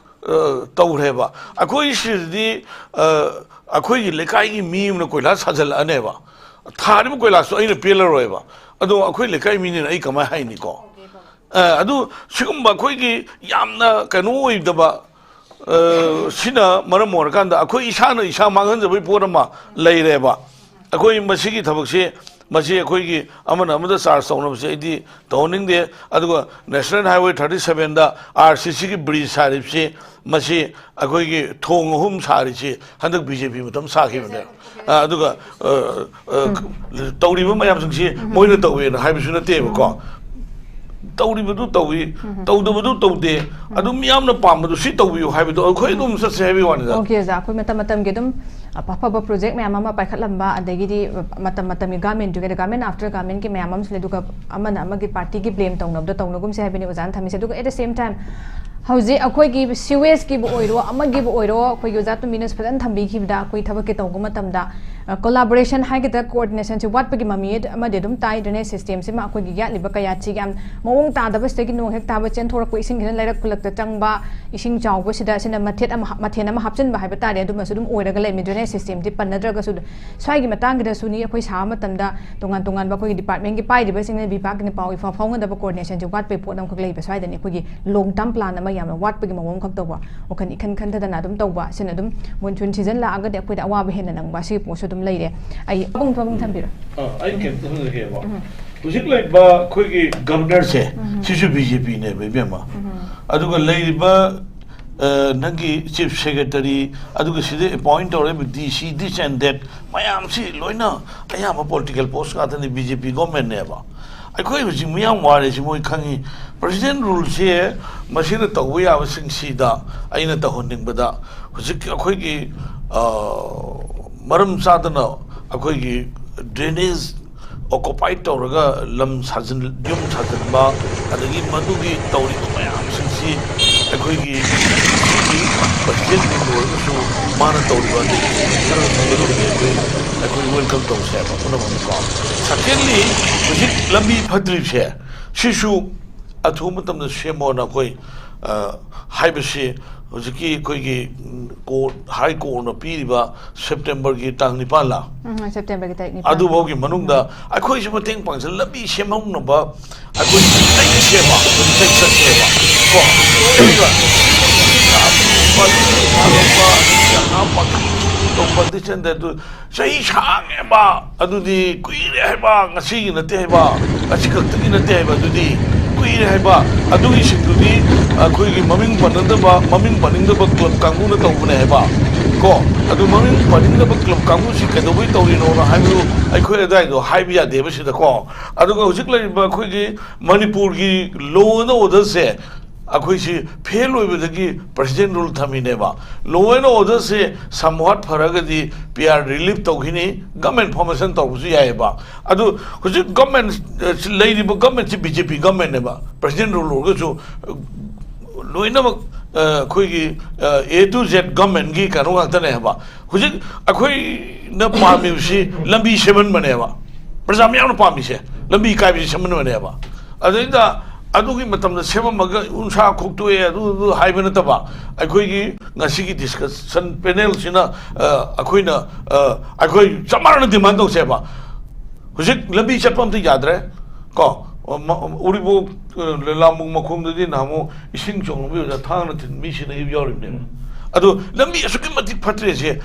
ꯑ, ꯇꯧꯈ꯭ꯔꯦꯕ꯫ ꯑꯩꯈꯣꯏ ꯁꯤꯗꯗꯤ, ꯑ, ꯑꯩꯈꯣꯏꯒꯤ ꯂꯩꯀꯥꯏꯒꯤ ꯃꯤ ꯑꯃꯅ ꯀꯣꯏꯂꯥꯁ ꯊꯥꯖꯤꯜꯂꯛꯑꯅꯦꯕ꯫ ꯊꯥꯔꯤꯕ ꯀꯣꯏꯂꯥꯁꯇꯣ ꯑꯩꯅ ꯄꯦꯜꯂꯔꯣꯏꯕ꯫ ꯑꯗꯣ ꯑꯩꯈꯣꯏ ꯂꯩꯀꯥꯏ ꯃꯤꯅꯤꯅ ꯑꯩ ꯀꯃꯥꯏꯅ ꯍꯥꯏꯅꯤꯀꯣ? ꯑ, ꯑꯗꯨ ꯁꯤꯒꯨꯝꯕ ꯑꯩꯈꯣꯏꯒꯤ ꯌꯥꯝꯅ ꯀꯩꯅꯣ ꯑꯣꯏꯗꯕ, ꯑ, ꯁꯤꯅ ꯃꯔꯝ ꯑꯣꯏꯔꯀꯥꯟꯗ ꯑꯩꯈꯣꯏ ꯏꯁꯥꯅ ꯏꯁꯥ ꯃꯥꯡꯍꯟꯖꯕꯒꯤ ꯄꯣꯠ ꯑꯃ ꯂꯩꯔꯦꯕ꯫ ꯑꯩꯈꯣꯏ ꯃꯁꯤꯒꯤ ꯊꯕꯛꯁꯦ, ꯃꯁꯤ ꯑꯩꯈꯣꯏꯒꯤ ꯑꯃꯅ ꯑꯃꯗ ꯆꯥꯔꯖ ꯇꯧꯅꯕꯁꯦ ꯑꯩꯗꯤ ꯇꯧꯍꯟꯅꯤꯡꯗꯦ꯫ ꯑꯗꯨꯒ National Highway thirty sevenꯗ RCCꯒꯤ ꯕ꯭ꯔꯤꯖ ꯁꯥꯔꯤꯕꯁꯤ, ꯃꯁꯤ ꯑꯩꯈꯣꯏꯒꯤ ꯊꯣꯡ ꯑꯍꯨꯝ ꯁꯥꯔꯤꯁꯤ ꯍꯟꯗꯛ BJP ꯃꯇꯝ ꯁꯥꯈꯤꯕꯅꯦ꯫ ꯑ, ꯑꯗꯨꯒ, ꯑ, ꯑ, ꯇꯧꯔꯤꯕ ꯃꯌꯥꯝꯁꯤꯡꯁꯤ ꯃꯣꯏꯅ ꯇꯧꯋꯦꯅ ꯍꯥꯏꯕꯁꯨ ꯅꯠꯇꯦꯕꯀꯣ꯫ ꯇꯧꯔꯤꯕꯗꯨ ꯇꯧꯏ, ꯇꯧꯗꯕꯗꯨ ꯇꯧꯗꯦ, ꯑꯗꯨꯝ ꯃꯤꯌꯥꯝꯅ ꯄꯥꯝꯕꯗꯨ ꯁꯤ ꯇꯧꯕꯤꯌꯨ ꯍꯥꯏꯕꯗꯣ ꯑꯩꯈꯣꯏ ꯑꯗꯨꯝ ꯆꯠꯁꯦ ꯍꯥꯏꯕꯒꯤ ꯋꯥꯅꯤꯗ꯫ ꯑꯣꯀꯦ ꯑꯣꯖꯥ, ꯑꯩꯈꯣꯏ ꯃꯇꯝ ꯃꯇꯝꯒꯤ ꯑꯗꯨꯝ ꯑꯐ ꯑꯐꯕ ꯄ꯭ꯔꯣꯖꯦꯛ ꯃꯌꯥꯝ ꯑꯃ ꯄꯥꯏꯈꯠꯂꯝꯕ, ꯑꯗꯒꯤꯗꯤ ꯃꯇꯝ ꯃꯇꯝꯒꯤ ꯒꯥꯔꯃꯦꯟ ꯇꯨꯒꯦꯗ ꯒꯥꯔꯃꯦꯟ ꯑꯥꯐꯇꯔ ꯒꯥꯔꯃꯦꯟꯒꯤ ꯃꯌꯥꯝ ꯑꯃꯁꯨ ꯂꯩ, ꯑꯗꯨꯒ ꯑꯃꯅ ꯑꯃꯒꯤ ꯄꯥꯔꯇꯤꯒꯤ ꯕ꯭ꯂꯦꯝ ꯇꯧꯅꯕꯗꯣ ꯇꯧꯅꯒꯨꯝꯁꯦ ꯍꯥꯏꯕꯅꯤ ꯑꯣꯖꯥꯅ ꯊꯝꯃꯤꯁꯦ꯫ ꯑꯗꯨꯒ at the same time ꯍꯧꯖꯤꯛ ꯑꯩꯈꯣꯏꯒꯤ ꯁꯤꯋꯦꯖꯀꯤꯕꯨ ꯑꯣꯏꯔꯣ, ꯑꯃꯒꯤꯕꯨ ꯑꯣꯏꯔꯣ, ꯑꯩꯈꯣꯏꯒꯤ ꯑꯣꯖꯥ ꯇꯨꯃꯤꯅꯁꯨ ꯐꯖꯅ ꯊꯝꯕꯤꯈꯤꯕꯗ ꯑꯩꯈꯣꯏ ꯊꯕꯛꯀꯤ ꯇꯧꯕ ꯃꯇꯝꯗ ꯀꯣꯂꯥꯕꯣꯔꯦꯁꯟ ꯍꯥꯏꯒꯗ꯭ꯔꯥ, ꯀꯣꯑꯣꯔꯗꯤꯅꯦꯁꯟꯁꯦ ꯋꯥꯠꯄꯒꯤ ꯃꯃꯤ ꯑꯃꯗꯤ ꯑꯗꯨꯝ ꯇꯥꯏ꯫ ꯗ꯭ꯔꯦꯅꯦꯖ ꯁꯤꯁꯇꯦꯝꯁꯤꯃ ꯑꯩꯈꯣꯏꯒꯤ ꯌꯥꯠꯂꯤꯕ ꯀꯌꯥꯠꯁꯤꯒ ꯌꯥꯝ ꯃꯑꯣꯡ ꯇꯥꯗꯕꯁꯤꯗꯒꯤ ꯅꯣꯡ ꯍꯦꯛ ꯇꯥꯕ ꯆꯦꯟꯊꯣꯔꯛꯄ ꯏꯁꯤꯡꯁꯤꯅ ꯂꯩꯔꯛ ꯈꯨꯜꯂꯛꯇ ꯆꯪꯕ, ꯏꯁꯤꯡ ꯆꯥꯎꯕꯁꯤꯗ ꯁꯤꯅ ꯃꯊꯦꯠ ꯑꯃ ꯍꯥ-, ꯃꯊꯦꯜ ꯑꯃ ꯍꯥꯞꯆꯤꯟꯕ ꯍꯥꯏꯕ ꯇꯥꯔꯦ꯫ ꯑꯗꯨꯃꯁꯨ ꯑꯗꯨꯝ ꯑꯣꯏꯔꯒ ꯂꯩꯔꯝꯃꯤ꯫ ꯗ꯭ꯔꯦꯅꯦꯖ ꯁꯤꯁꯇꯦꯝꯗꯤ ꯄꯟꯅꯗ꯭ꯔꯒꯁꯨ ꯁ꯭ꯋꯥꯏꯒꯤ ꯃꯇꯥꯡꯒꯤꯗꯁꯨꯅꯤ ꯑꯩꯈꯣꯏ ꯁꯥꯕ ꯃꯇꯝꯗ ꯇꯣꯉꯥꯟ ꯇꯣꯉꯥꯟꯕ ꯑꯩꯈꯣꯏꯒꯤ ꯗꯤꯄꯥꯔꯠꯃꯦꯟꯒꯤ ꯄꯥꯏꯔꯤꯕꯁꯤꯡꯅ ꯕꯤꯚꯥꯒꯀꯤꯅ ꯄꯥꯎ ꯏꯐ ꯐꯥꯎꯅꯗꯕ ꯀꯣꯑꯣꯔꯗꯤꯅꯦꯁꯟꯁꯦ ꯋꯥꯠꯄꯒꯤ ꯄꯣꯠ ꯑꯃꯈꯛ ꯂꯩꯕ꯫ ꯁ꯭ꯋꯥꯏꯗꯅꯤ ꯑꯩꯈꯣꯏꯒꯤ ꯂꯣꯡ ꯇꯔꯝ ꯄ꯭ꯂꯥꯟ ꯑꯃ ꯌꯥꯝꯅ ꯋꯥꯠꯄꯒꯤ ꯃꯑꯣꯡ ꯑꯃꯈꯛ ꯇꯧꯕ, ꯋꯥꯈꯜ ꯏꯈꯟ ꯈꯟꯊꯗꯅ ꯑꯗꯨꯝ ꯇꯧꯕ, ꯁꯤꯅ ꯑꯗꯨꯝ ꯃꯣꯟꯁꯨꯟ ꯁꯤꯖꯟ ꯂꯥꯛꯑꯒꯗꯤ ꯑꯩꯈꯣꯏꯗ ꯑꯋꯥꯕ ꯍꯦꯟꯅ ꯅꯪꯕ, ꯑꯁꯤꯒꯤ ꯄꯣꯠꯁꯨ ꯑꯗꯨꯝ ꯂꯩꯔꯦ꯫ ꯑꯩ ꯄꯥꯕꯨꯡ, ꯄꯥꯕꯨꯡ ꯊꯝꯕꯤꯔꯣ꯫ ꯑ, ꯑꯩ ꯀꯩꯝꯇ ꯍꯪꯖꯒꯦꯕ꯫ ꯍꯧꯖꯤꯛ ꯂꯩꯕ ꯑꯩꯈꯣꯏꯒꯤ ꯒꯕꯔꯅꯔꯁꯦ, ꯁꯤꯁꯨ ꯕꯤ ꯖꯦ ꯄꯤꯅꯦꯕ, ꯏꯕꯦꯝꯃ꯫ ꯑꯗꯨꯒ ꯂꯩꯔꯤꯕ, ꯑ, ꯅꯪꯒꯤ ꯆꯤꯐ ꯁꯦꯀ꯭ꯔꯦꯇꯔꯤ, ꯑꯗꯨꯒ ꯁꯤꯗ ꯑꯦꯄꯣꯏꯟ ꯇꯧꯔꯛꯏꯕ ꯗꯤ ꯁꯤ, this and that ꯃꯌꯥꯝꯁꯤ ꯂꯣꯏꯅ ꯑꯌꯥꯝꯕ ꯄꯣꯂꯤꯇꯤꯀꯦꯜ ꯄꯣꯁ ꯉꯥꯛꯇꯅꯤ, ꯕꯤ ꯖꯦ ꯄꯤ ꯒꯣꯔꯃꯦꯟꯅꯦꯕ꯫ ꯑꯩꯈꯣꯏ ꯍꯧꯖꯤꯛ ꯃꯤꯌꯥꯝ ꯋꯥꯔꯦꯁꯤ ꯃꯣꯏ ꯈꯪꯉꯤ꯫ ꯄ꯭ꯔꯁꯤꯗꯦꯟ ꯔꯨꯜꯁꯦ ꯃꯁꯤꯅ ꯇꯧꯕ ꯌꯥꯕꯁꯤꯡꯁꯤꯗ ꯑꯩꯅ ꯇꯧꯍꯟꯅꯤꯡꯕꯗ, ꯍꯧꯖꯤꯛꯀꯤ ꯑꯩꯈꯣꯏꯒꯤ, ꯑ, ꯃꯔꯝ ꯆꯥꯗꯅ ꯑꯩꯈꯣꯏꯒꯤ ꯗ꯭ꯔꯦꯅꯦꯖ ꯑꯣꯀꯨꯄꯥꯏ ꯇꯧꯔꯒ ꯂꯝ ꯁꯥꯖꯤꯟ-, ꯌꯨꯝ ꯁꯥꯖꯤꯟꯕ, ꯑꯗꯒꯤ ꯃꯗꯨꯒꯤ ꯇꯧꯔꯤꯕ ꯃꯌꯥꯝꯁꯤꯡꯁꯤ ꯑꯩꯈꯣꯏꯒꯤ ꯁꯤꯒꯤ ꯄ꯭ꯔꯁꯤꯗꯦꯟ ꯔꯨꯜ ꯑꯣꯏꯔꯒꯁꯨ ꯃꯥꯅ ꯇꯧꯔꯤꯕ ꯑꯗꯨꯒꯤ ꯈꯔ ꯁꯪꯒꯗꯕꯅꯤ ꯑꯩꯈꯣꯏ, ꯑꯩꯈꯣꯏ ꯋꯦꯜꯀꯝ ꯇꯧꯁꯦ ꯍꯥꯏꯕ ꯄꯨꯝꯅꯃꯛꯅꯤꯀꯣ꯫ ꯁꯦꯀꯦꯟꯂꯤ, ꯍꯧꯖꯤꯛ ꯂꯝꯕꯤ ꯐꯠꯇ꯭ꯔꯤꯕꯁꯦ ꯁꯤꯁꯨ ꯑꯊꯨꯕ ꯃꯇꯝꯗ ꯁꯦꯝꯃꯣꯅ ꯑꯩꯈꯣꯏ, ꯑ, ꯍꯥꯏꯕꯁꯤ ꯍꯧꯖꯤꯛꯀꯤ ꯑꯩꯈꯣꯏꯒꯤ, ꯎꯝ, ꯀꯣꯔꯠ, ꯍꯥꯏ ꯀꯣꯔꯠꯅ ꯄꯤꯔꯤꯕ ꯁꯦꯞꯇꯦꯝꯕꯔꯒꯤ ꯇꯥꯡ ꯅꯤꯄꯥꯟꯂ? ꯎꯝ, ꯁꯦꯞꯇꯦꯝꯕꯔꯒꯤ ꯇꯥꯔꯤꯛ ꯅꯤꯄꯥꯟ꯫ ꯑꯗꯨꯐꯥꯎꯒꯤ ꯃꯅꯨꯡꯗ ꯑꯩꯈꯣꯏꯁꯨ ꯃꯇꯦꯡ ꯄꯥꯡꯖ-, ꯂꯝꯕꯤ ꯁꯦꯝꯍꯧꯅꯕ ꯑꯩꯈꯣꯏ ꯂꯩ ꯁꯦꯝꯕ, ꯑꯩꯈꯣꯏ ꯆꯠ ꯆꯠꯁꯦꯕ꯫ ꯀꯣ? ꯑꯗꯨꯒ ꯇꯧꯕ, this and that, ꯑꯗꯨ ꯆꯍꯤ ꯁꯥꯡꯉꯦꯕ, ꯑꯗꯨꯗꯤ ꯀꯨꯏꯔꯦ ꯍꯥꯏꯕ, ꯉꯁꯤꯒꯤ ꯅꯠꯇꯦ ꯍꯥꯏꯕ, ꯉꯁꯤ ꯈꯛꯇꯒꯤ ꯅꯠꯇꯦ ꯍꯥꯏꯕ, ꯑꯗꯨꯗꯤ ꯀꯨꯏꯔꯦ ꯍꯥꯏꯕ꯫ ꯑꯗꯨꯒꯤꯁꯤꯡꯗꯨꯗꯤ ꯑꯩꯈꯣꯏꯒꯤ ꯃꯃꯤꯡ ꯄꯟꯅꯗꯕ, ꯃꯃꯤꯡ ꯄꯟꯅꯤꯡꯗꯕ ꯀ꯭ꯂꯕ ꯀꯥꯡꯕꯨꯅ ꯇꯧꯕꯅꯦ ꯍꯥꯏꯕ꯫ ꯀꯣ, ꯑꯗꯨ ꯃꯃꯤꯡ ꯄꯟꯅꯤꯡꯗꯕ ꯀ꯭ꯂꯕ ꯀꯥꯡꯕꯨꯁꯤ ꯀꯩꯗꯧꯕꯩ ꯇꯧꯔꯤꯅꯣꯅ ꯍꯥꯏꯕꯗꯨ ꯑꯩꯈꯣꯏ ꯑꯗꯨꯋꯥꯏꯗꯣ ꯍꯥꯏꯕ ꯌꯥꯗꯦꯕ ꯁꯤꯗꯀꯣ꯫ ꯑꯗꯨꯒ ꯍꯧꯖꯤꯛ ꯂꯩꯔꯤꯕ ꯑꯩꯈꯣꯏꯒꯤ ꯃꯅꯤꯄꯨꯔꯒꯤ law and orderꯁꯦ ꯑꯩꯈꯣꯏꯁꯤ fail ꯑꯣꯏꯕꯗꯒꯤ president rule ꯊꯝꯃꯤꯅꯦꯕ꯫ Law and orderꯁꯦ somewhat ꯐꯔꯒꯗꯤ P R relief ꯇꯧꯈꯤꯅꯤ, government formation ꯇꯧꯕꯁꯨ ꯌꯥꯏꯑꯕ꯫ ꯑꯗꯨ ꯍꯧꯖꯤꯛ government, ꯑ, ꯂꯩꯔꯤꯕ governmentꯁꯤ B J P governmentꯅꯦꯕ, president rule ꯑꯣꯏꯔꯒꯁꯨ, ꯑ, ꯂꯣꯏꯅꯃꯛ, ꯑ, ꯑꯩꯈꯣꯏꯒꯤ, ꯑ, A to Z governmentꯀꯤ ꯀꯩꯅꯣ ꯉꯥꯛꯇꯅꯦ ꯍꯥꯏꯕ꯫ ꯍꯧꯖꯤꯛ ꯑꯩꯈꯣꯏꯅ ꯄꯥꯝꯃꯤꯕꯁꯤ ꯂꯝꯕꯤ ꯁꯦꯝꯍꯟꯕꯅꯦꯕ, ꯄ꯭ꯔꯖꯥ ꯃꯌꯥꯝꯅ ꯄꯥꯝꯃꯤꯁꯦ ꯂꯝꯕꯤ ꯀꯥꯏꯕꯁꯤ ꯁꯦꯝꯍꯟꯕꯅꯦꯕ꯫ ꯑꯗꯩꯗ ꯑꯗꯨꯒꯤ ꯃꯇꯝꯗ ꯁꯦꯝꯃꯝꯃꯒ ꯎꯟꯁꯥ ꯈꯣꯛꯇꯣꯛꯑꯦ ꯑꯗꯨ ꯑꯗꯨ ꯍꯥꯏꯕ ꯅꯠꯇꯕ, ꯑꯩꯈꯣꯏꯒꯤ ꯉꯁꯤꯒꯤ discussion panelꯁꯤꯅ, ꯑ, ꯑꯩꯈꯣꯏꯅ, ꯑ, ꯑꯩꯈꯣꯏ ꯆꯞ ꯃꯥꯟꯅꯅ demand ꯇꯧꯁꯦꯕ꯫ ꯍꯧꯖꯤꯛ ꯂꯝꯕꯤ ꯆꯠꯄ ꯑꯝꯇ ꯌꯥꯗ꯭ꯔꯦ ꯀꯣ꯫ ꯃ-, ꯎꯔꯤꯄꯣꯛ, ꯑ, ꯂꯤꯂꯥꯃꯨꯡ ꯃꯈꯣꯡꯗꯗꯤ ꯅꯍꯥꯟꯃꯨꯛ ꯏꯁꯤꯡ ꯆꯣꯡꯂꯝꯕ ꯑꯣꯖꯥ ꯊꯥꯡꯅ ꯊꯤꯟ ꯃꯤ ꯁꯤꯅ ꯌꯥꯎꯔꯤꯕꯅꯦꯕ꯫ ꯑꯗꯣ ꯂꯝꯕꯤ ꯑꯁꯨꯛꯀꯤ ꯃꯇꯤꯛ ꯐꯠꯇ꯭ꯔꯦꯁꯦ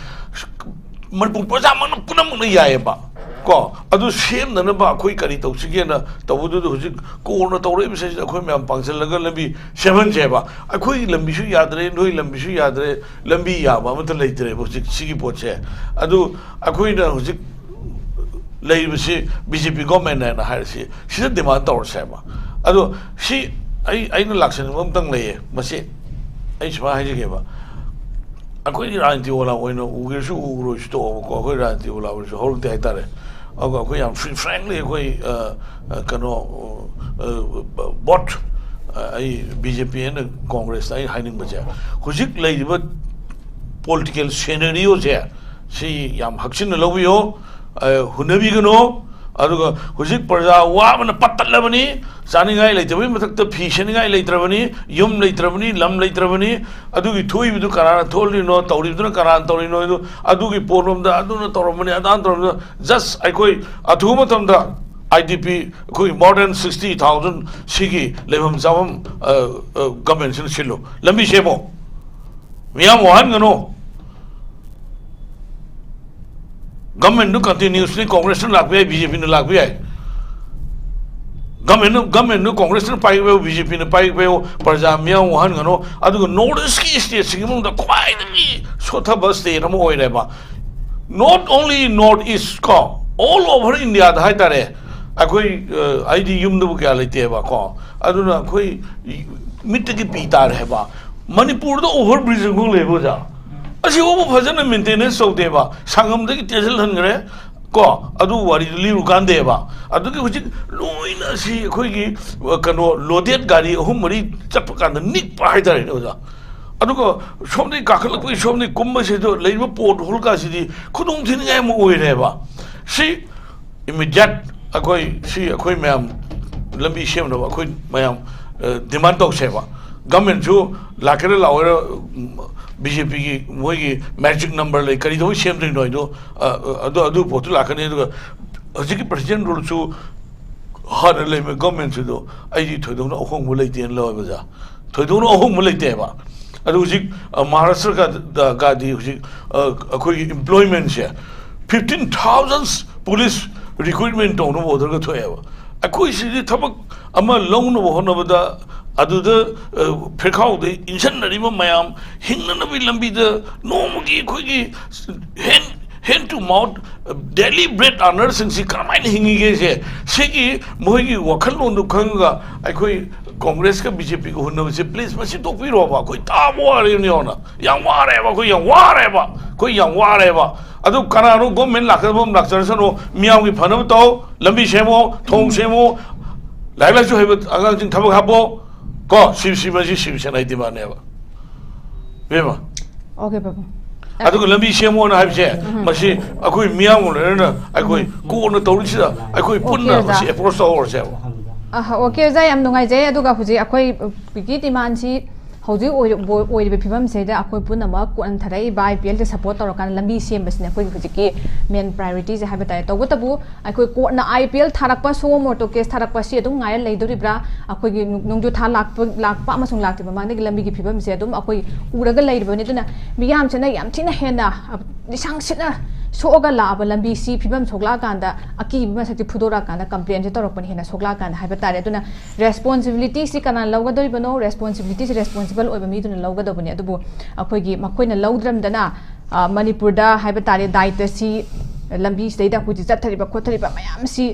ꯃꯅꯤꯄꯨꯔ ꯄ꯭ꯔꯖꯥꯃꯛꯅ ꯄꯨꯝꯅꯃꯛꯅ ꯌꯥꯏꯑꯕ ꯀꯣ꯫ ꯑꯗꯨ ꯁꯦꯝꯅꯅꯕ ꯑꯩꯈꯣꯏ ꯀꯔꯤ ꯇꯧꯁꯤꯒꯦꯅ ꯇꯧꯕꯗꯨꯗ ꯍꯧꯖꯤꯛ ꯀꯣꯔꯅ ꯇꯧꯔꯛꯏꯕꯁꯤꯗ ꯑꯩꯈꯣꯏ ꯃꯌꯥꯝ ꯄꯥꯡꯁꯤꯜꯂꯒ ꯂꯝꯕꯤ ꯁꯦꯝꯍꯟꯁꯦꯕ꯫ ꯑꯩꯈꯣꯏꯒꯤ ꯂꯝꯕꯤꯁꯨ ꯌꯥꯗ꯭ꯔꯦ, ꯅꯣꯏ ꯂꯝꯕꯤꯁꯨ ꯌꯥꯗ꯭ꯔꯦ, ꯂꯝꯕꯤ ꯌꯥꯕ ꯑꯃꯠꯇ ꯂꯩꯇ꯭ꯔꯦꯕ ꯍꯧꯖꯤꯛ ꯁꯤꯒꯤ ꯄꯣꯠꯁꯦ꯫ ꯑꯗꯨ ꯑꯩꯈꯣꯏꯅ ꯍꯧꯖꯤꯛ ꯂꯩꯔꯤꯕꯁꯤ B J P government ꯍꯥꯏꯅ ꯍꯥꯏꯔꯁꯤ, ꯁꯤꯗ demand ꯇꯧꯔꯁꯦꯕ꯫ ꯑꯗꯣ ꯁꯤ ꯑꯩ, ꯑꯩꯅ ꯂꯥꯛꯆꯅꯤꯡꯕ ꯑꯃꯇꯪ ꯂꯩꯌꯦ꯫ ꯃꯁꯤ ꯑꯩ ꯁꯨꯃꯥꯏꯅ ꯍꯥꯏꯖꯒꯦꯕ, ꯑꯩꯈꯣꯏꯒꯤ ꯔꯥꯖꯅꯤꯇꯤ ꯋꯥꯂꯥ ꯑꯣꯏꯅ ꯎꯒꯦꯔꯁꯨ ꯎꯔꯣꯏꯁꯨ ꯇꯣꯛꯑꯣꯕꯀꯣ, ꯑꯩꯈꯣꯏ ꯔꯥꯖꯅꯤꯇꯤ ꯋꯥꯂꯥ ꯑꯣꯏꯔꯁꯨ ꯍꯧꯔꯛꯇꯦ ꯍꯥꯏꯇꯥꯔꯦ꯫ ꯑꯗꯨꯒ ꯑꯩꯈꯣꯏ ꯌꯥꯝ free frankly ꯑꯩꯈꯣꯏ, ꯑ, ꯑ, ꯀꯩꯅꯣ, ꯑ, vote, ꯑ, ꯑꯩ B J P ꯑꯩꯅ Congressꯇ ꯑꯩ ꯍꯥꯏꯅꯤꯡꯕꯁꯦ, ꯍꯧꯖꯤꯛ ꯂꯩꯔꯤꯕ political scenarioꯁꯦ ꯁꯤ ꯌꯥꯝ ꯍꯛꯆꯤꯟꯅ ꯂꯧꯕꯤꯌꯣ, ꯑ, ꯍꯨꯟꯅꯕꯤꯒꯅꯨ꯫ ꯑꯗꯨꯒ ꯍꯧꯖꯤꯛ ꯄ꯭ꯔꯖꯥ ꯋꯥꯕꯅ ꯄꯠ ꯇꯠꯂꯕꯅꯤ, ꯆꯥꯅꯤꯡꯉꯥꯏ ꯂꯩꯇꯕꯒꯤ ꯃꯊꯛꯇ ꯐꯤ ꯁꯦꯠꯅꯤꯡꯉꯥꯏ ꯂꯩꯇ꯭ꯔꯕꯅꯤ, ꯌꯨꯝ ꯂꯩꯇ꯭ꯔꯕꯅꯤ, ꯂꯝ ꯂꯩꯇ꯭ꯔꯕꯅꯤ꯫ ꯑꯗꯨꯒꯤ ꯊꯣꯛꯏꯕꯗꯨ ꯀꯅꯥꯅ ꯊꯣꯛꯍꯜꯂꯤꯅꯣ, ꯇꯧꯔꯤꯕꯗꯨꯅ ꯀꯅꯥꯅ ꯇꯧꯔꯤꯅꯣ ꯍꯥꯏꯗꯣ, ꯑꯗꯨꯒꯤ ꯄꯣꯠꯂꯣꯝꯗ ꯑꯗꯨꯅ ꯇꯧꯔꯝꯕꯅꯤ, ꯑꯗꯥꯅ ꯇꯧꯔꯝꯕꯅꯤ, just ꯑꯩꯈꯣꯏ ꯑꯊꯨꯕ ꯃꯇꯝꯗ I D P ꯑꯩꯈꯣꯏ more than sixty thousand ꯁꯤꯒꯤ ꯂꯩꯐꯝ ꯆꯥꯐꯝ, ꯑ, ꯑ, governmentꯁꯤꯅ ꯁꯤꯜꯂꯨ, ꯂꯝꯕꯤ ꯁꯦꯝꯃꯣ, ꯃꯤꯌꯥꯝ ꯋꯥꯍꯟꯒꯅꯨ꯫ Governmentꯗꯨ continuously Congressꯅ ꯂꯥꯛꯄ ꯌꯥꯏ, B J Pꯅ ꯂꯥꯛꯄ ꯌꯥꯏ꯫ ꯒꯃꯦꯟꯅ ꯒꯃꯦꯟꯅ ꯀꯣꯡꯒ꯭ꯔꯦꯁꯅ ꯄꯥꯏꯕ, ꯕꯤ ꯖꯦ ꯄꯤꯅ ꯄꯥꯏꯕ, ꯄ꯭ꯔꯖꯥ ꯃꯤꯌꯥꯝ ꯋꯥꯍꯟꯒꯅꯨ꯫ ꯑꯗꯨꯒ ꯅꯣꯔꯠ ꯏꯁꯀꯤ ꯁ꯭ꯇꯦꯠꯁꯤꯡꯒꯤ ꯃꯅꯨꯡꯗ ꯈ꯭ꯋꯥꯏꯗꯒꯤ ꯁꯣꯠꯊꯕ ꯁ꯭ꯇꯦꯠ ꯑꯃ ꯑꯣꯏꯔꯦꯕ꯫ Not only North East ꯀꯣ, all over India ꯗ ꯍꯥꯏꯇꯥꯔꯦ꯫ ꯑꯩꯈꯣꯏ ꯑ, ꯑꯩꯗꯤ ꯌꯨꯝꯗꯕꯨ ꯀꯌꯥ ꯂꯩꯇꯦꯕ ꯀꯣ, ꯑꯗꯨꯅ ꯑꯩꯈꯣꯏ ꯃꯤꯠꯇꯒꯤ ꯄꯤ ꯇꯥꯔꯦ ꯍꯥꯏꯕ꯫ ꯃꯅꯤꯄꯨꯔꯗ over bridge ꯑꯃꯈꯛ ꯂꯩꯕ, ꯑꯣꯖꯥ, ꯑꯁꯤꯐꯥꯎꯕ ꯐꯖꯅ maintenance ꯇꯧꯗꯦꯕ꯫ ꯁꯪꯒꯝꯗꯒꯤ ꯇꯦꯟꯁꯤꯜꯍꯟꯈ꯭ꯔꯦ ꯀꯣ, ꯑꯗꯨ ꯋꯥꯔꯤꯗꯨ ꯂꯤꯔꯨ ꯀꯥꯟꯗꯦꯕ꯫ ꯑꯗꯨꯒꯤ ꯍꯧꯖꯤꯛ ꯂꯣꯏꯅ ꯁꯤ ꯑꯩꯈꯣꯏꯒꯤ, ꯑ, ꯀꯩꯅꯣ, loaded ꯒꯥꯔꯤ ꯑꯍꯨꯝ ꯃꯔꯤ ꯆꯠꯄ ꯀꯥꯟꯗ ꯅꯤꯛꯄ ꯍꯥꯏꯇꯥꯔꯦꯅꯦ, ꯑꯣꯖꯥ꯫ ꯑꯗꯨꯒ ꯁꯣꯝꯗꯒꯤ ꯀꯥꯈꯠꯂꯛꯄꯒꯤ, ꯁꯣꯝꯗꯒꯤ ꯀꯨꯝꯕꯁꯤꯗ ꯂꯩꯔꯤꯕ pothole ꯀꯥꯁꯤꯗꯤ ꯈꯨꯗꯣꯡ ꯊꯤꯅꯤꯡꯉꯥꯏ ꯑꯃ ꯑꯣꯏꯔꯦꯕ꯫ ꯁꯤ immediate ꯑꯩꯈꯣꯏ, ꯁꯤ ꯑꯩꯈꯣꯏ ꯃꯌꯥꯝ ꯂꯝꯕꯤ ꯁꯦꯝꯅꯕ ꯑꯩꯈꯣꯏ ꯃꯌꯥꯝ, ꯑ, demand ꯇꯧꯁꯦꯕ꯫ ꯒꯃꯦꯟꯁꯨ ꯂꯥꯛꯀꯦꯔꯥ ꯂꯥꯛꯑꯣꯏꯔꯥ, ꯎꯝ, ꯕꯤ ꯖꯦ ꯄꯤꯒꯤ ꯃꯣꯏꯒꯤ magic number ꯂꯩ, ꯀꯔꯤꯗꯧꯕꯩ ꯁꯦꯝꯗꯣꯏꯅꯣ ꯍꯥꯏꯗꯣ, ꯑ, ꯑ, ꯑꯗꯨ, ꯑꯗꯨ ꯄꯣꯠꯇꯨ ꯂꯥꯛꯀꯅꯤ꯫ ꯑꯗꯨꯒ ꯍꯧꯖꯤꯛꯀꯤ president rule ꯁꯨ ꯍꯥꯟꯅ ꯂꯩꯕ ꯒꯃꯦꯟꯁꯤꯗꯣ ꯑꯩꯗꯤ ꯊꯣꯏꯗꯣꯛꯅ ꯑꯍꯣꯡꯕ ꯂꯩꯇꯦꯅ ꯂꯧꯋꯦꯕ, ꯑꯣꯖꯥ꯫ ꯊꯣꯏꯗꯣꯛꯅ ꯑꯍꯣꯡꯕ ꯂꯩꯇꯦꯕ꯫ ꯑꯗꯨ ꯍꯧꯖꯤꯛ, ꯑ, ꯃꯍꯥꯔꯥꯁꯇ꯭ꯔꯒꯗꯤ ꯍꯧꯖꯤꯛ, ꯑ, ꯑꯩꯈꯣꯏꯒꯤ employment ꯁꯦ fifteen thousand police recruitment ꯇꯧꯅꯕ order ꯒ ꯊꯣꯛꯑꯦꯕ꯫ ꯑꯩꯈꯣꯏ ꯁꯤꯗꯤ ꯊꯕꯛ ꯑꯃ ꯂꯧꯅꯕ ꯍꯣꯠꯅꯕꯗ ꯑꯗꯨꯗ, ꯑ, ꯐꯤꯔꯈꯥꯎꯗ ꯏꯟꯁꯤꯟꯅꯔꯤꯕ ꯃꯌꯥꯝ ꯍꯤꯡꯅꯅꯕꯒꯤ ꯂꯝꯕꯤꯗ ꯅꯣꯡꯃꯒꯤ ꯑꯩꯈꯣꯏꯒꯤ hand, hand to mouth, daily bread earner ꯁꯤꯡꯁꯤ ꯀꯔꯝꯍꯥꯏꯅ ꯍꯤꯡꯉꯤꯒꯦꯁꯦ, ꯁꯤꯒꯤ ꯃꯣꯏꯒꯤ ꯋꯥꯈꯜꯂꯣꯟꯗꯨ ꯈꯪꯉꯒ ꯑꯩꯈꯣꯏ ꯀꯣꯡꯒ꯭ꯔꯦꯁꯀ ꯕꯤ ꯖꯦ ꯄꯤꯒ ꯍꯨꯟꯅꯕꯁꯦ please ꯃꯁꯤ ꯇꯣꯛꯄꯤꯔꯣꯕ꯫ ꯑꯩꯈꯣꯏ ꯇꯥꯕ ꯋꯥꯔꯦꯕꯅꯦ, ꯌꯦꯡꯉꯣꯅ꯫ ꯌꯥꯝ ꯋꯥꯔꯦꯕ, ꯑꯩꯈꯣꯏ ꯌꯥꯝ ꯋꯥꯔꯦꯕ, ꯑꯩꯈꯣꯏ ꯌꯥꯝ ꯋꯥꯔꯦꯕ꯫ ꯑꯗꯨ ꯀꯅꯥꯅꯣ government ꯂꯥꯛꯀꯗꯕ ꯑꯃ ꯂꯥꯛꯆꯔꯁꯅꯨ, ꯃꯤꯌꯥꯝꯒꯤ ꯐꯅꯕ ꯇꯧ, ꯂꯝꯕꯤ ꯁꯦꯝꯃꯣ, ꯊꯣꯡ ꯁꯦꯝꯃꯣ, ꯂꯥꯏꯔꯤꯛ ꯂꯥꯏꯁꯨ ꯍꯩꯕ ꯑꯉꯥꯡꯁꯤꯡ ꯊꯕꯛ ꯍꯥꯞꯄꯣ ꯀꯣ꯫ ꯁꯤ, ꯁꯤ, ꯃꯁꯤ ꯁꯤꯕ ꯁꯦꯅꯥꯒꯤ demand ꯅꯦꯕ, ꯏꯕꯦꯝꯃ꯫ Okay, ꯄꯥꯕꯨꯡ꯫ ꯑꯗꯨꯒ ꯂꯝꯕꯤ ꯁꯦꯝꯃꯣꯅ ꯍꯥꯏꯕꯁꯦ, ꯃꯁꯤ ꯑꯩꯈꯣꯏ ꯃꯤꯌꯥꯝꯒ ꯂꯣꯏꯅꯅ ꯑꯩꯈꯣꯏ ꯀꯣꯟꯅ ꯇꯧꯔꯤꯁꯤꯗ ꯑꯩꯈꯣꯏ ꯄꯨꯟꯅ Okay, ꯑꯣꯖꯥ꯫ ꯃꯁꯤ approach ꯇꯧꯍꯧꯔꯁꯦꯕ꯫ ꯑ, okay, ꯑꯣꯖꯥ, ꯌꯥꯝ ꯅꯨꯡꯉꯥꯏꯖꯩ꯫ ꯑꯗꯨꯒ ꯍꯧꯖꯤꯛ ꯑꯩꯈꯣꯏꯒꯤ demand ꯁꯤ ꯍꯧꯖꯤꯛ ꯑꯣꯏꯔꯤꯕ, ꯑꯣꯏꯔꯤꯕ ꯐꯤꯕꯝꯁꯤꯗ ꯑꯩꯈꯣꯏ ꯄꯨꯝꯅꯃꯛ ꯀꯣꯟꯊꯔꯛꯏꯕ I P L the support ꯇꯧꯔꯀꯥꯟꯗ ꯂꯝꯕꯤ ꯁꯦꯝꯕꯁꯤꯅ ꯑꯩꯈꯣꯏꯒꯤ ꯍꯧꯖꯤꯛꯀꯤ main priority ꯁꯦ ꯍꯥꯏꯕ ꯇꯥꯔꯦ꯫ ꯇꯧꯕꯇꯕꯨ ꯑꯩꯈꯣꯏ court ꯅ I P L ꯊꯥꯔꯛꯄ, suo motu case ꯊꯥꯔꯛꯄ ꯁꯤ ꯑꯗꯨꯝ ꯉꯥꯏꯔ ꯂꯩꯗꯣꯔꯤꯕ꯭ꯔꯥ? ꯑꯩꯈꯣꯏꯒꯤ ꯅꯣꯡ-, ꯅꯣꯡꯖꯨ ꯊꯥ ꯂꯥꯛꯄ, ꯂꯥꯛꯄ ꯑꯃꯁꯨꯡ ꯂꯥꯛꯇ꯭ꯔꯤꯕ ꯃꯃꯥꯡꯗꯒꯤ ꯂꯝꯕꯤꯒꯤ ꯐꯤꯕꯝꯁꯦ ꯑꯗꯨꯝ ꯑꯩꯈꯣꯏ ꯎꯔꯒ ꯂꯩꯔꯤꯕꯅꯤ꯫ ꯑꯗꯨꯅ ꯃꯤꯌꯥꯝꯁꯤꯅ ꯌꯥꯝ ꯊꯤꯅ ꯍꯦꯟꯅ, ꯑ, ꯂꯤꯁꯥꯡ ꯁꯤꯠꯅ ꯁꯣꯛꯑꯒ ꯂꯥꯛꯑꯕ ꯂꯝꯕꯤꯁꯤ ꯐꯤꯕꯝ ꯁꯣꯛꯂꯛꯑꯀꯥꯟꯗ ꯑꯀꯤꯕ ꯃꯁꯛꯇꯤ ꯐꯨꯗꯣꯔꯛꯑꯀꯥꯟꯗ complainꯁꯦ ꯇꯧꯔꯛꯄꯅ ꯍꯦꯟꯅ ꯁꯣꯛꯂꯛꯑꯀꯥꯟꯗ ꯍꯥꯏꯕ ꯇꯥꯔꯦ꯫ ꯑꯗꯨꯅ responsibilityꯁꯤ ꯀꯅꯥꯅ ꯂꯧꯒꯗꯧꯔꯤꯕꯅꯣ? Responsibilityꯁꯤ responsible ꯑꯣꯏꯕ ꯃꯤꯗꯨꯅ ꯂꯧꯒꯗꯧꯕꯅꯤ꯫ ꯑꯗꯨꯕꯨ ꯑꯩꯈꯣꯏꯒꯤ ꯃꯈꯣꯏꯅ ꯂꯧꯗ꯭ꯔꯝꯗꯅ, ꯑ, ꯃꯅꯤꯄꯨꯔꯗ ꯍꯥꯏꯕ ꯇꯥꯔꯦ, ꯗꯥꯏꯇꯁꯤ, ꯂꯝꯕꯤꯁꯤꯗꯩꯗ ꯑꯩꯈꯣꯏꯒꯤ ꯆꯠꯊꯔꯤꯕ ꯈꯣꯠꯊꯔꯤꯕ ꯃꯌꯥꯝꯁꯤ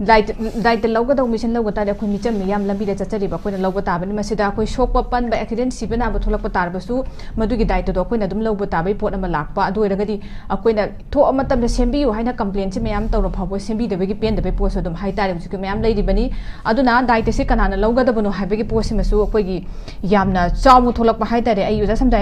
ꯗꯥꯏꯇ, ꯗꯥꯏꯇ ꯂꯧꯒꯗꯧꯕ ꯃꯤꯁꯤꯅ ꯂꯧꯕ ꯇꯥꯔꯗꯤ ꯑꯩꯈꯣꯏ ꯃꯤꯆꯝ ꯃꯤꯌꯥꯝ ꯂꯝꯕꯤꯗ ꯆꯠꯆꯔꯤꯕ ꯑꯩꯈꯣꯏꯅ ꯂꯧꯕ ꯇꯥꯕꯅꯤ꯫ ꯃꯁꯤꯗ ꯑꯩꯈꯣꯏ ꯁꯣꯛꯄ ꯄꯟꯕ, accident, ꯁꯤꯕ ꯅꯥꯕ ꯊꯣꯛꯂꯛꯄ ꯇꯥꯔꯕꯁꯨ ꯃꯗꯨꯒꯤ ꯗꯥꯏꯇꯗꯣ ꯑꯩꯈꯣꯏꯅ ꯑꯗꯨꯝ ꯂꯧꯕ ꯇꯥꯕꯒꯤ ꯄꯣꯠ ꯑꯃ ꯂꯥꯛꯄ꯫ ꯑꯗꯨ ꯑꯣꯏꯔꯒꯗꯤ ꯑꯩꯈꯣꯏꯅ ꯊꯣꯛꯑ ꯃꯇꯝꯗ ꯁꯦꯝꯕꯤꯌꯨ ꯍꯥꯏꯅ complainꯁꯤ ꯃꯌꯥꯝ ꯇꯧꯔ ꯐꯥꯎꯕ ꯁꯦꯝꯕꯤꯗꯕꯒꯤ ꯄꯦꯟꯗꯕꯒꯤ ꯄꯣꯠꯁꯨ ꯑꯗꯨꯝ ꯍꯥꯏꯇꯥꯔꯦ ꯍꯧꯖꯤꯛꯀꯤ ꯃꯌꯥꯝ ꯂꯩꯔꯤꯕꯅꯤ꯫ ꯑꯗꯨꯅ ꯗꯥꯏꯇꯁꯤ ꯀꯅꯥꯅ ꯂꯧꯒꯗꯕꯅꯣ ꯍꯥꯏꯕꯒꯤ ꯄꯣꯠꯁꯤꯃꯁꯨ ꯑꯩꯈꯣꯏꯒꯤ ꯌꯥꯝꯅ ꯆꯥꯎꯅ ꯊꯣꯛꯂꯛꯄ ꯍꯥꯏꯇꯥꯔꯦ꯫ ꯑꯩ ꯑꯣꯖꯥ ꯁꯝꯗꯥꯏ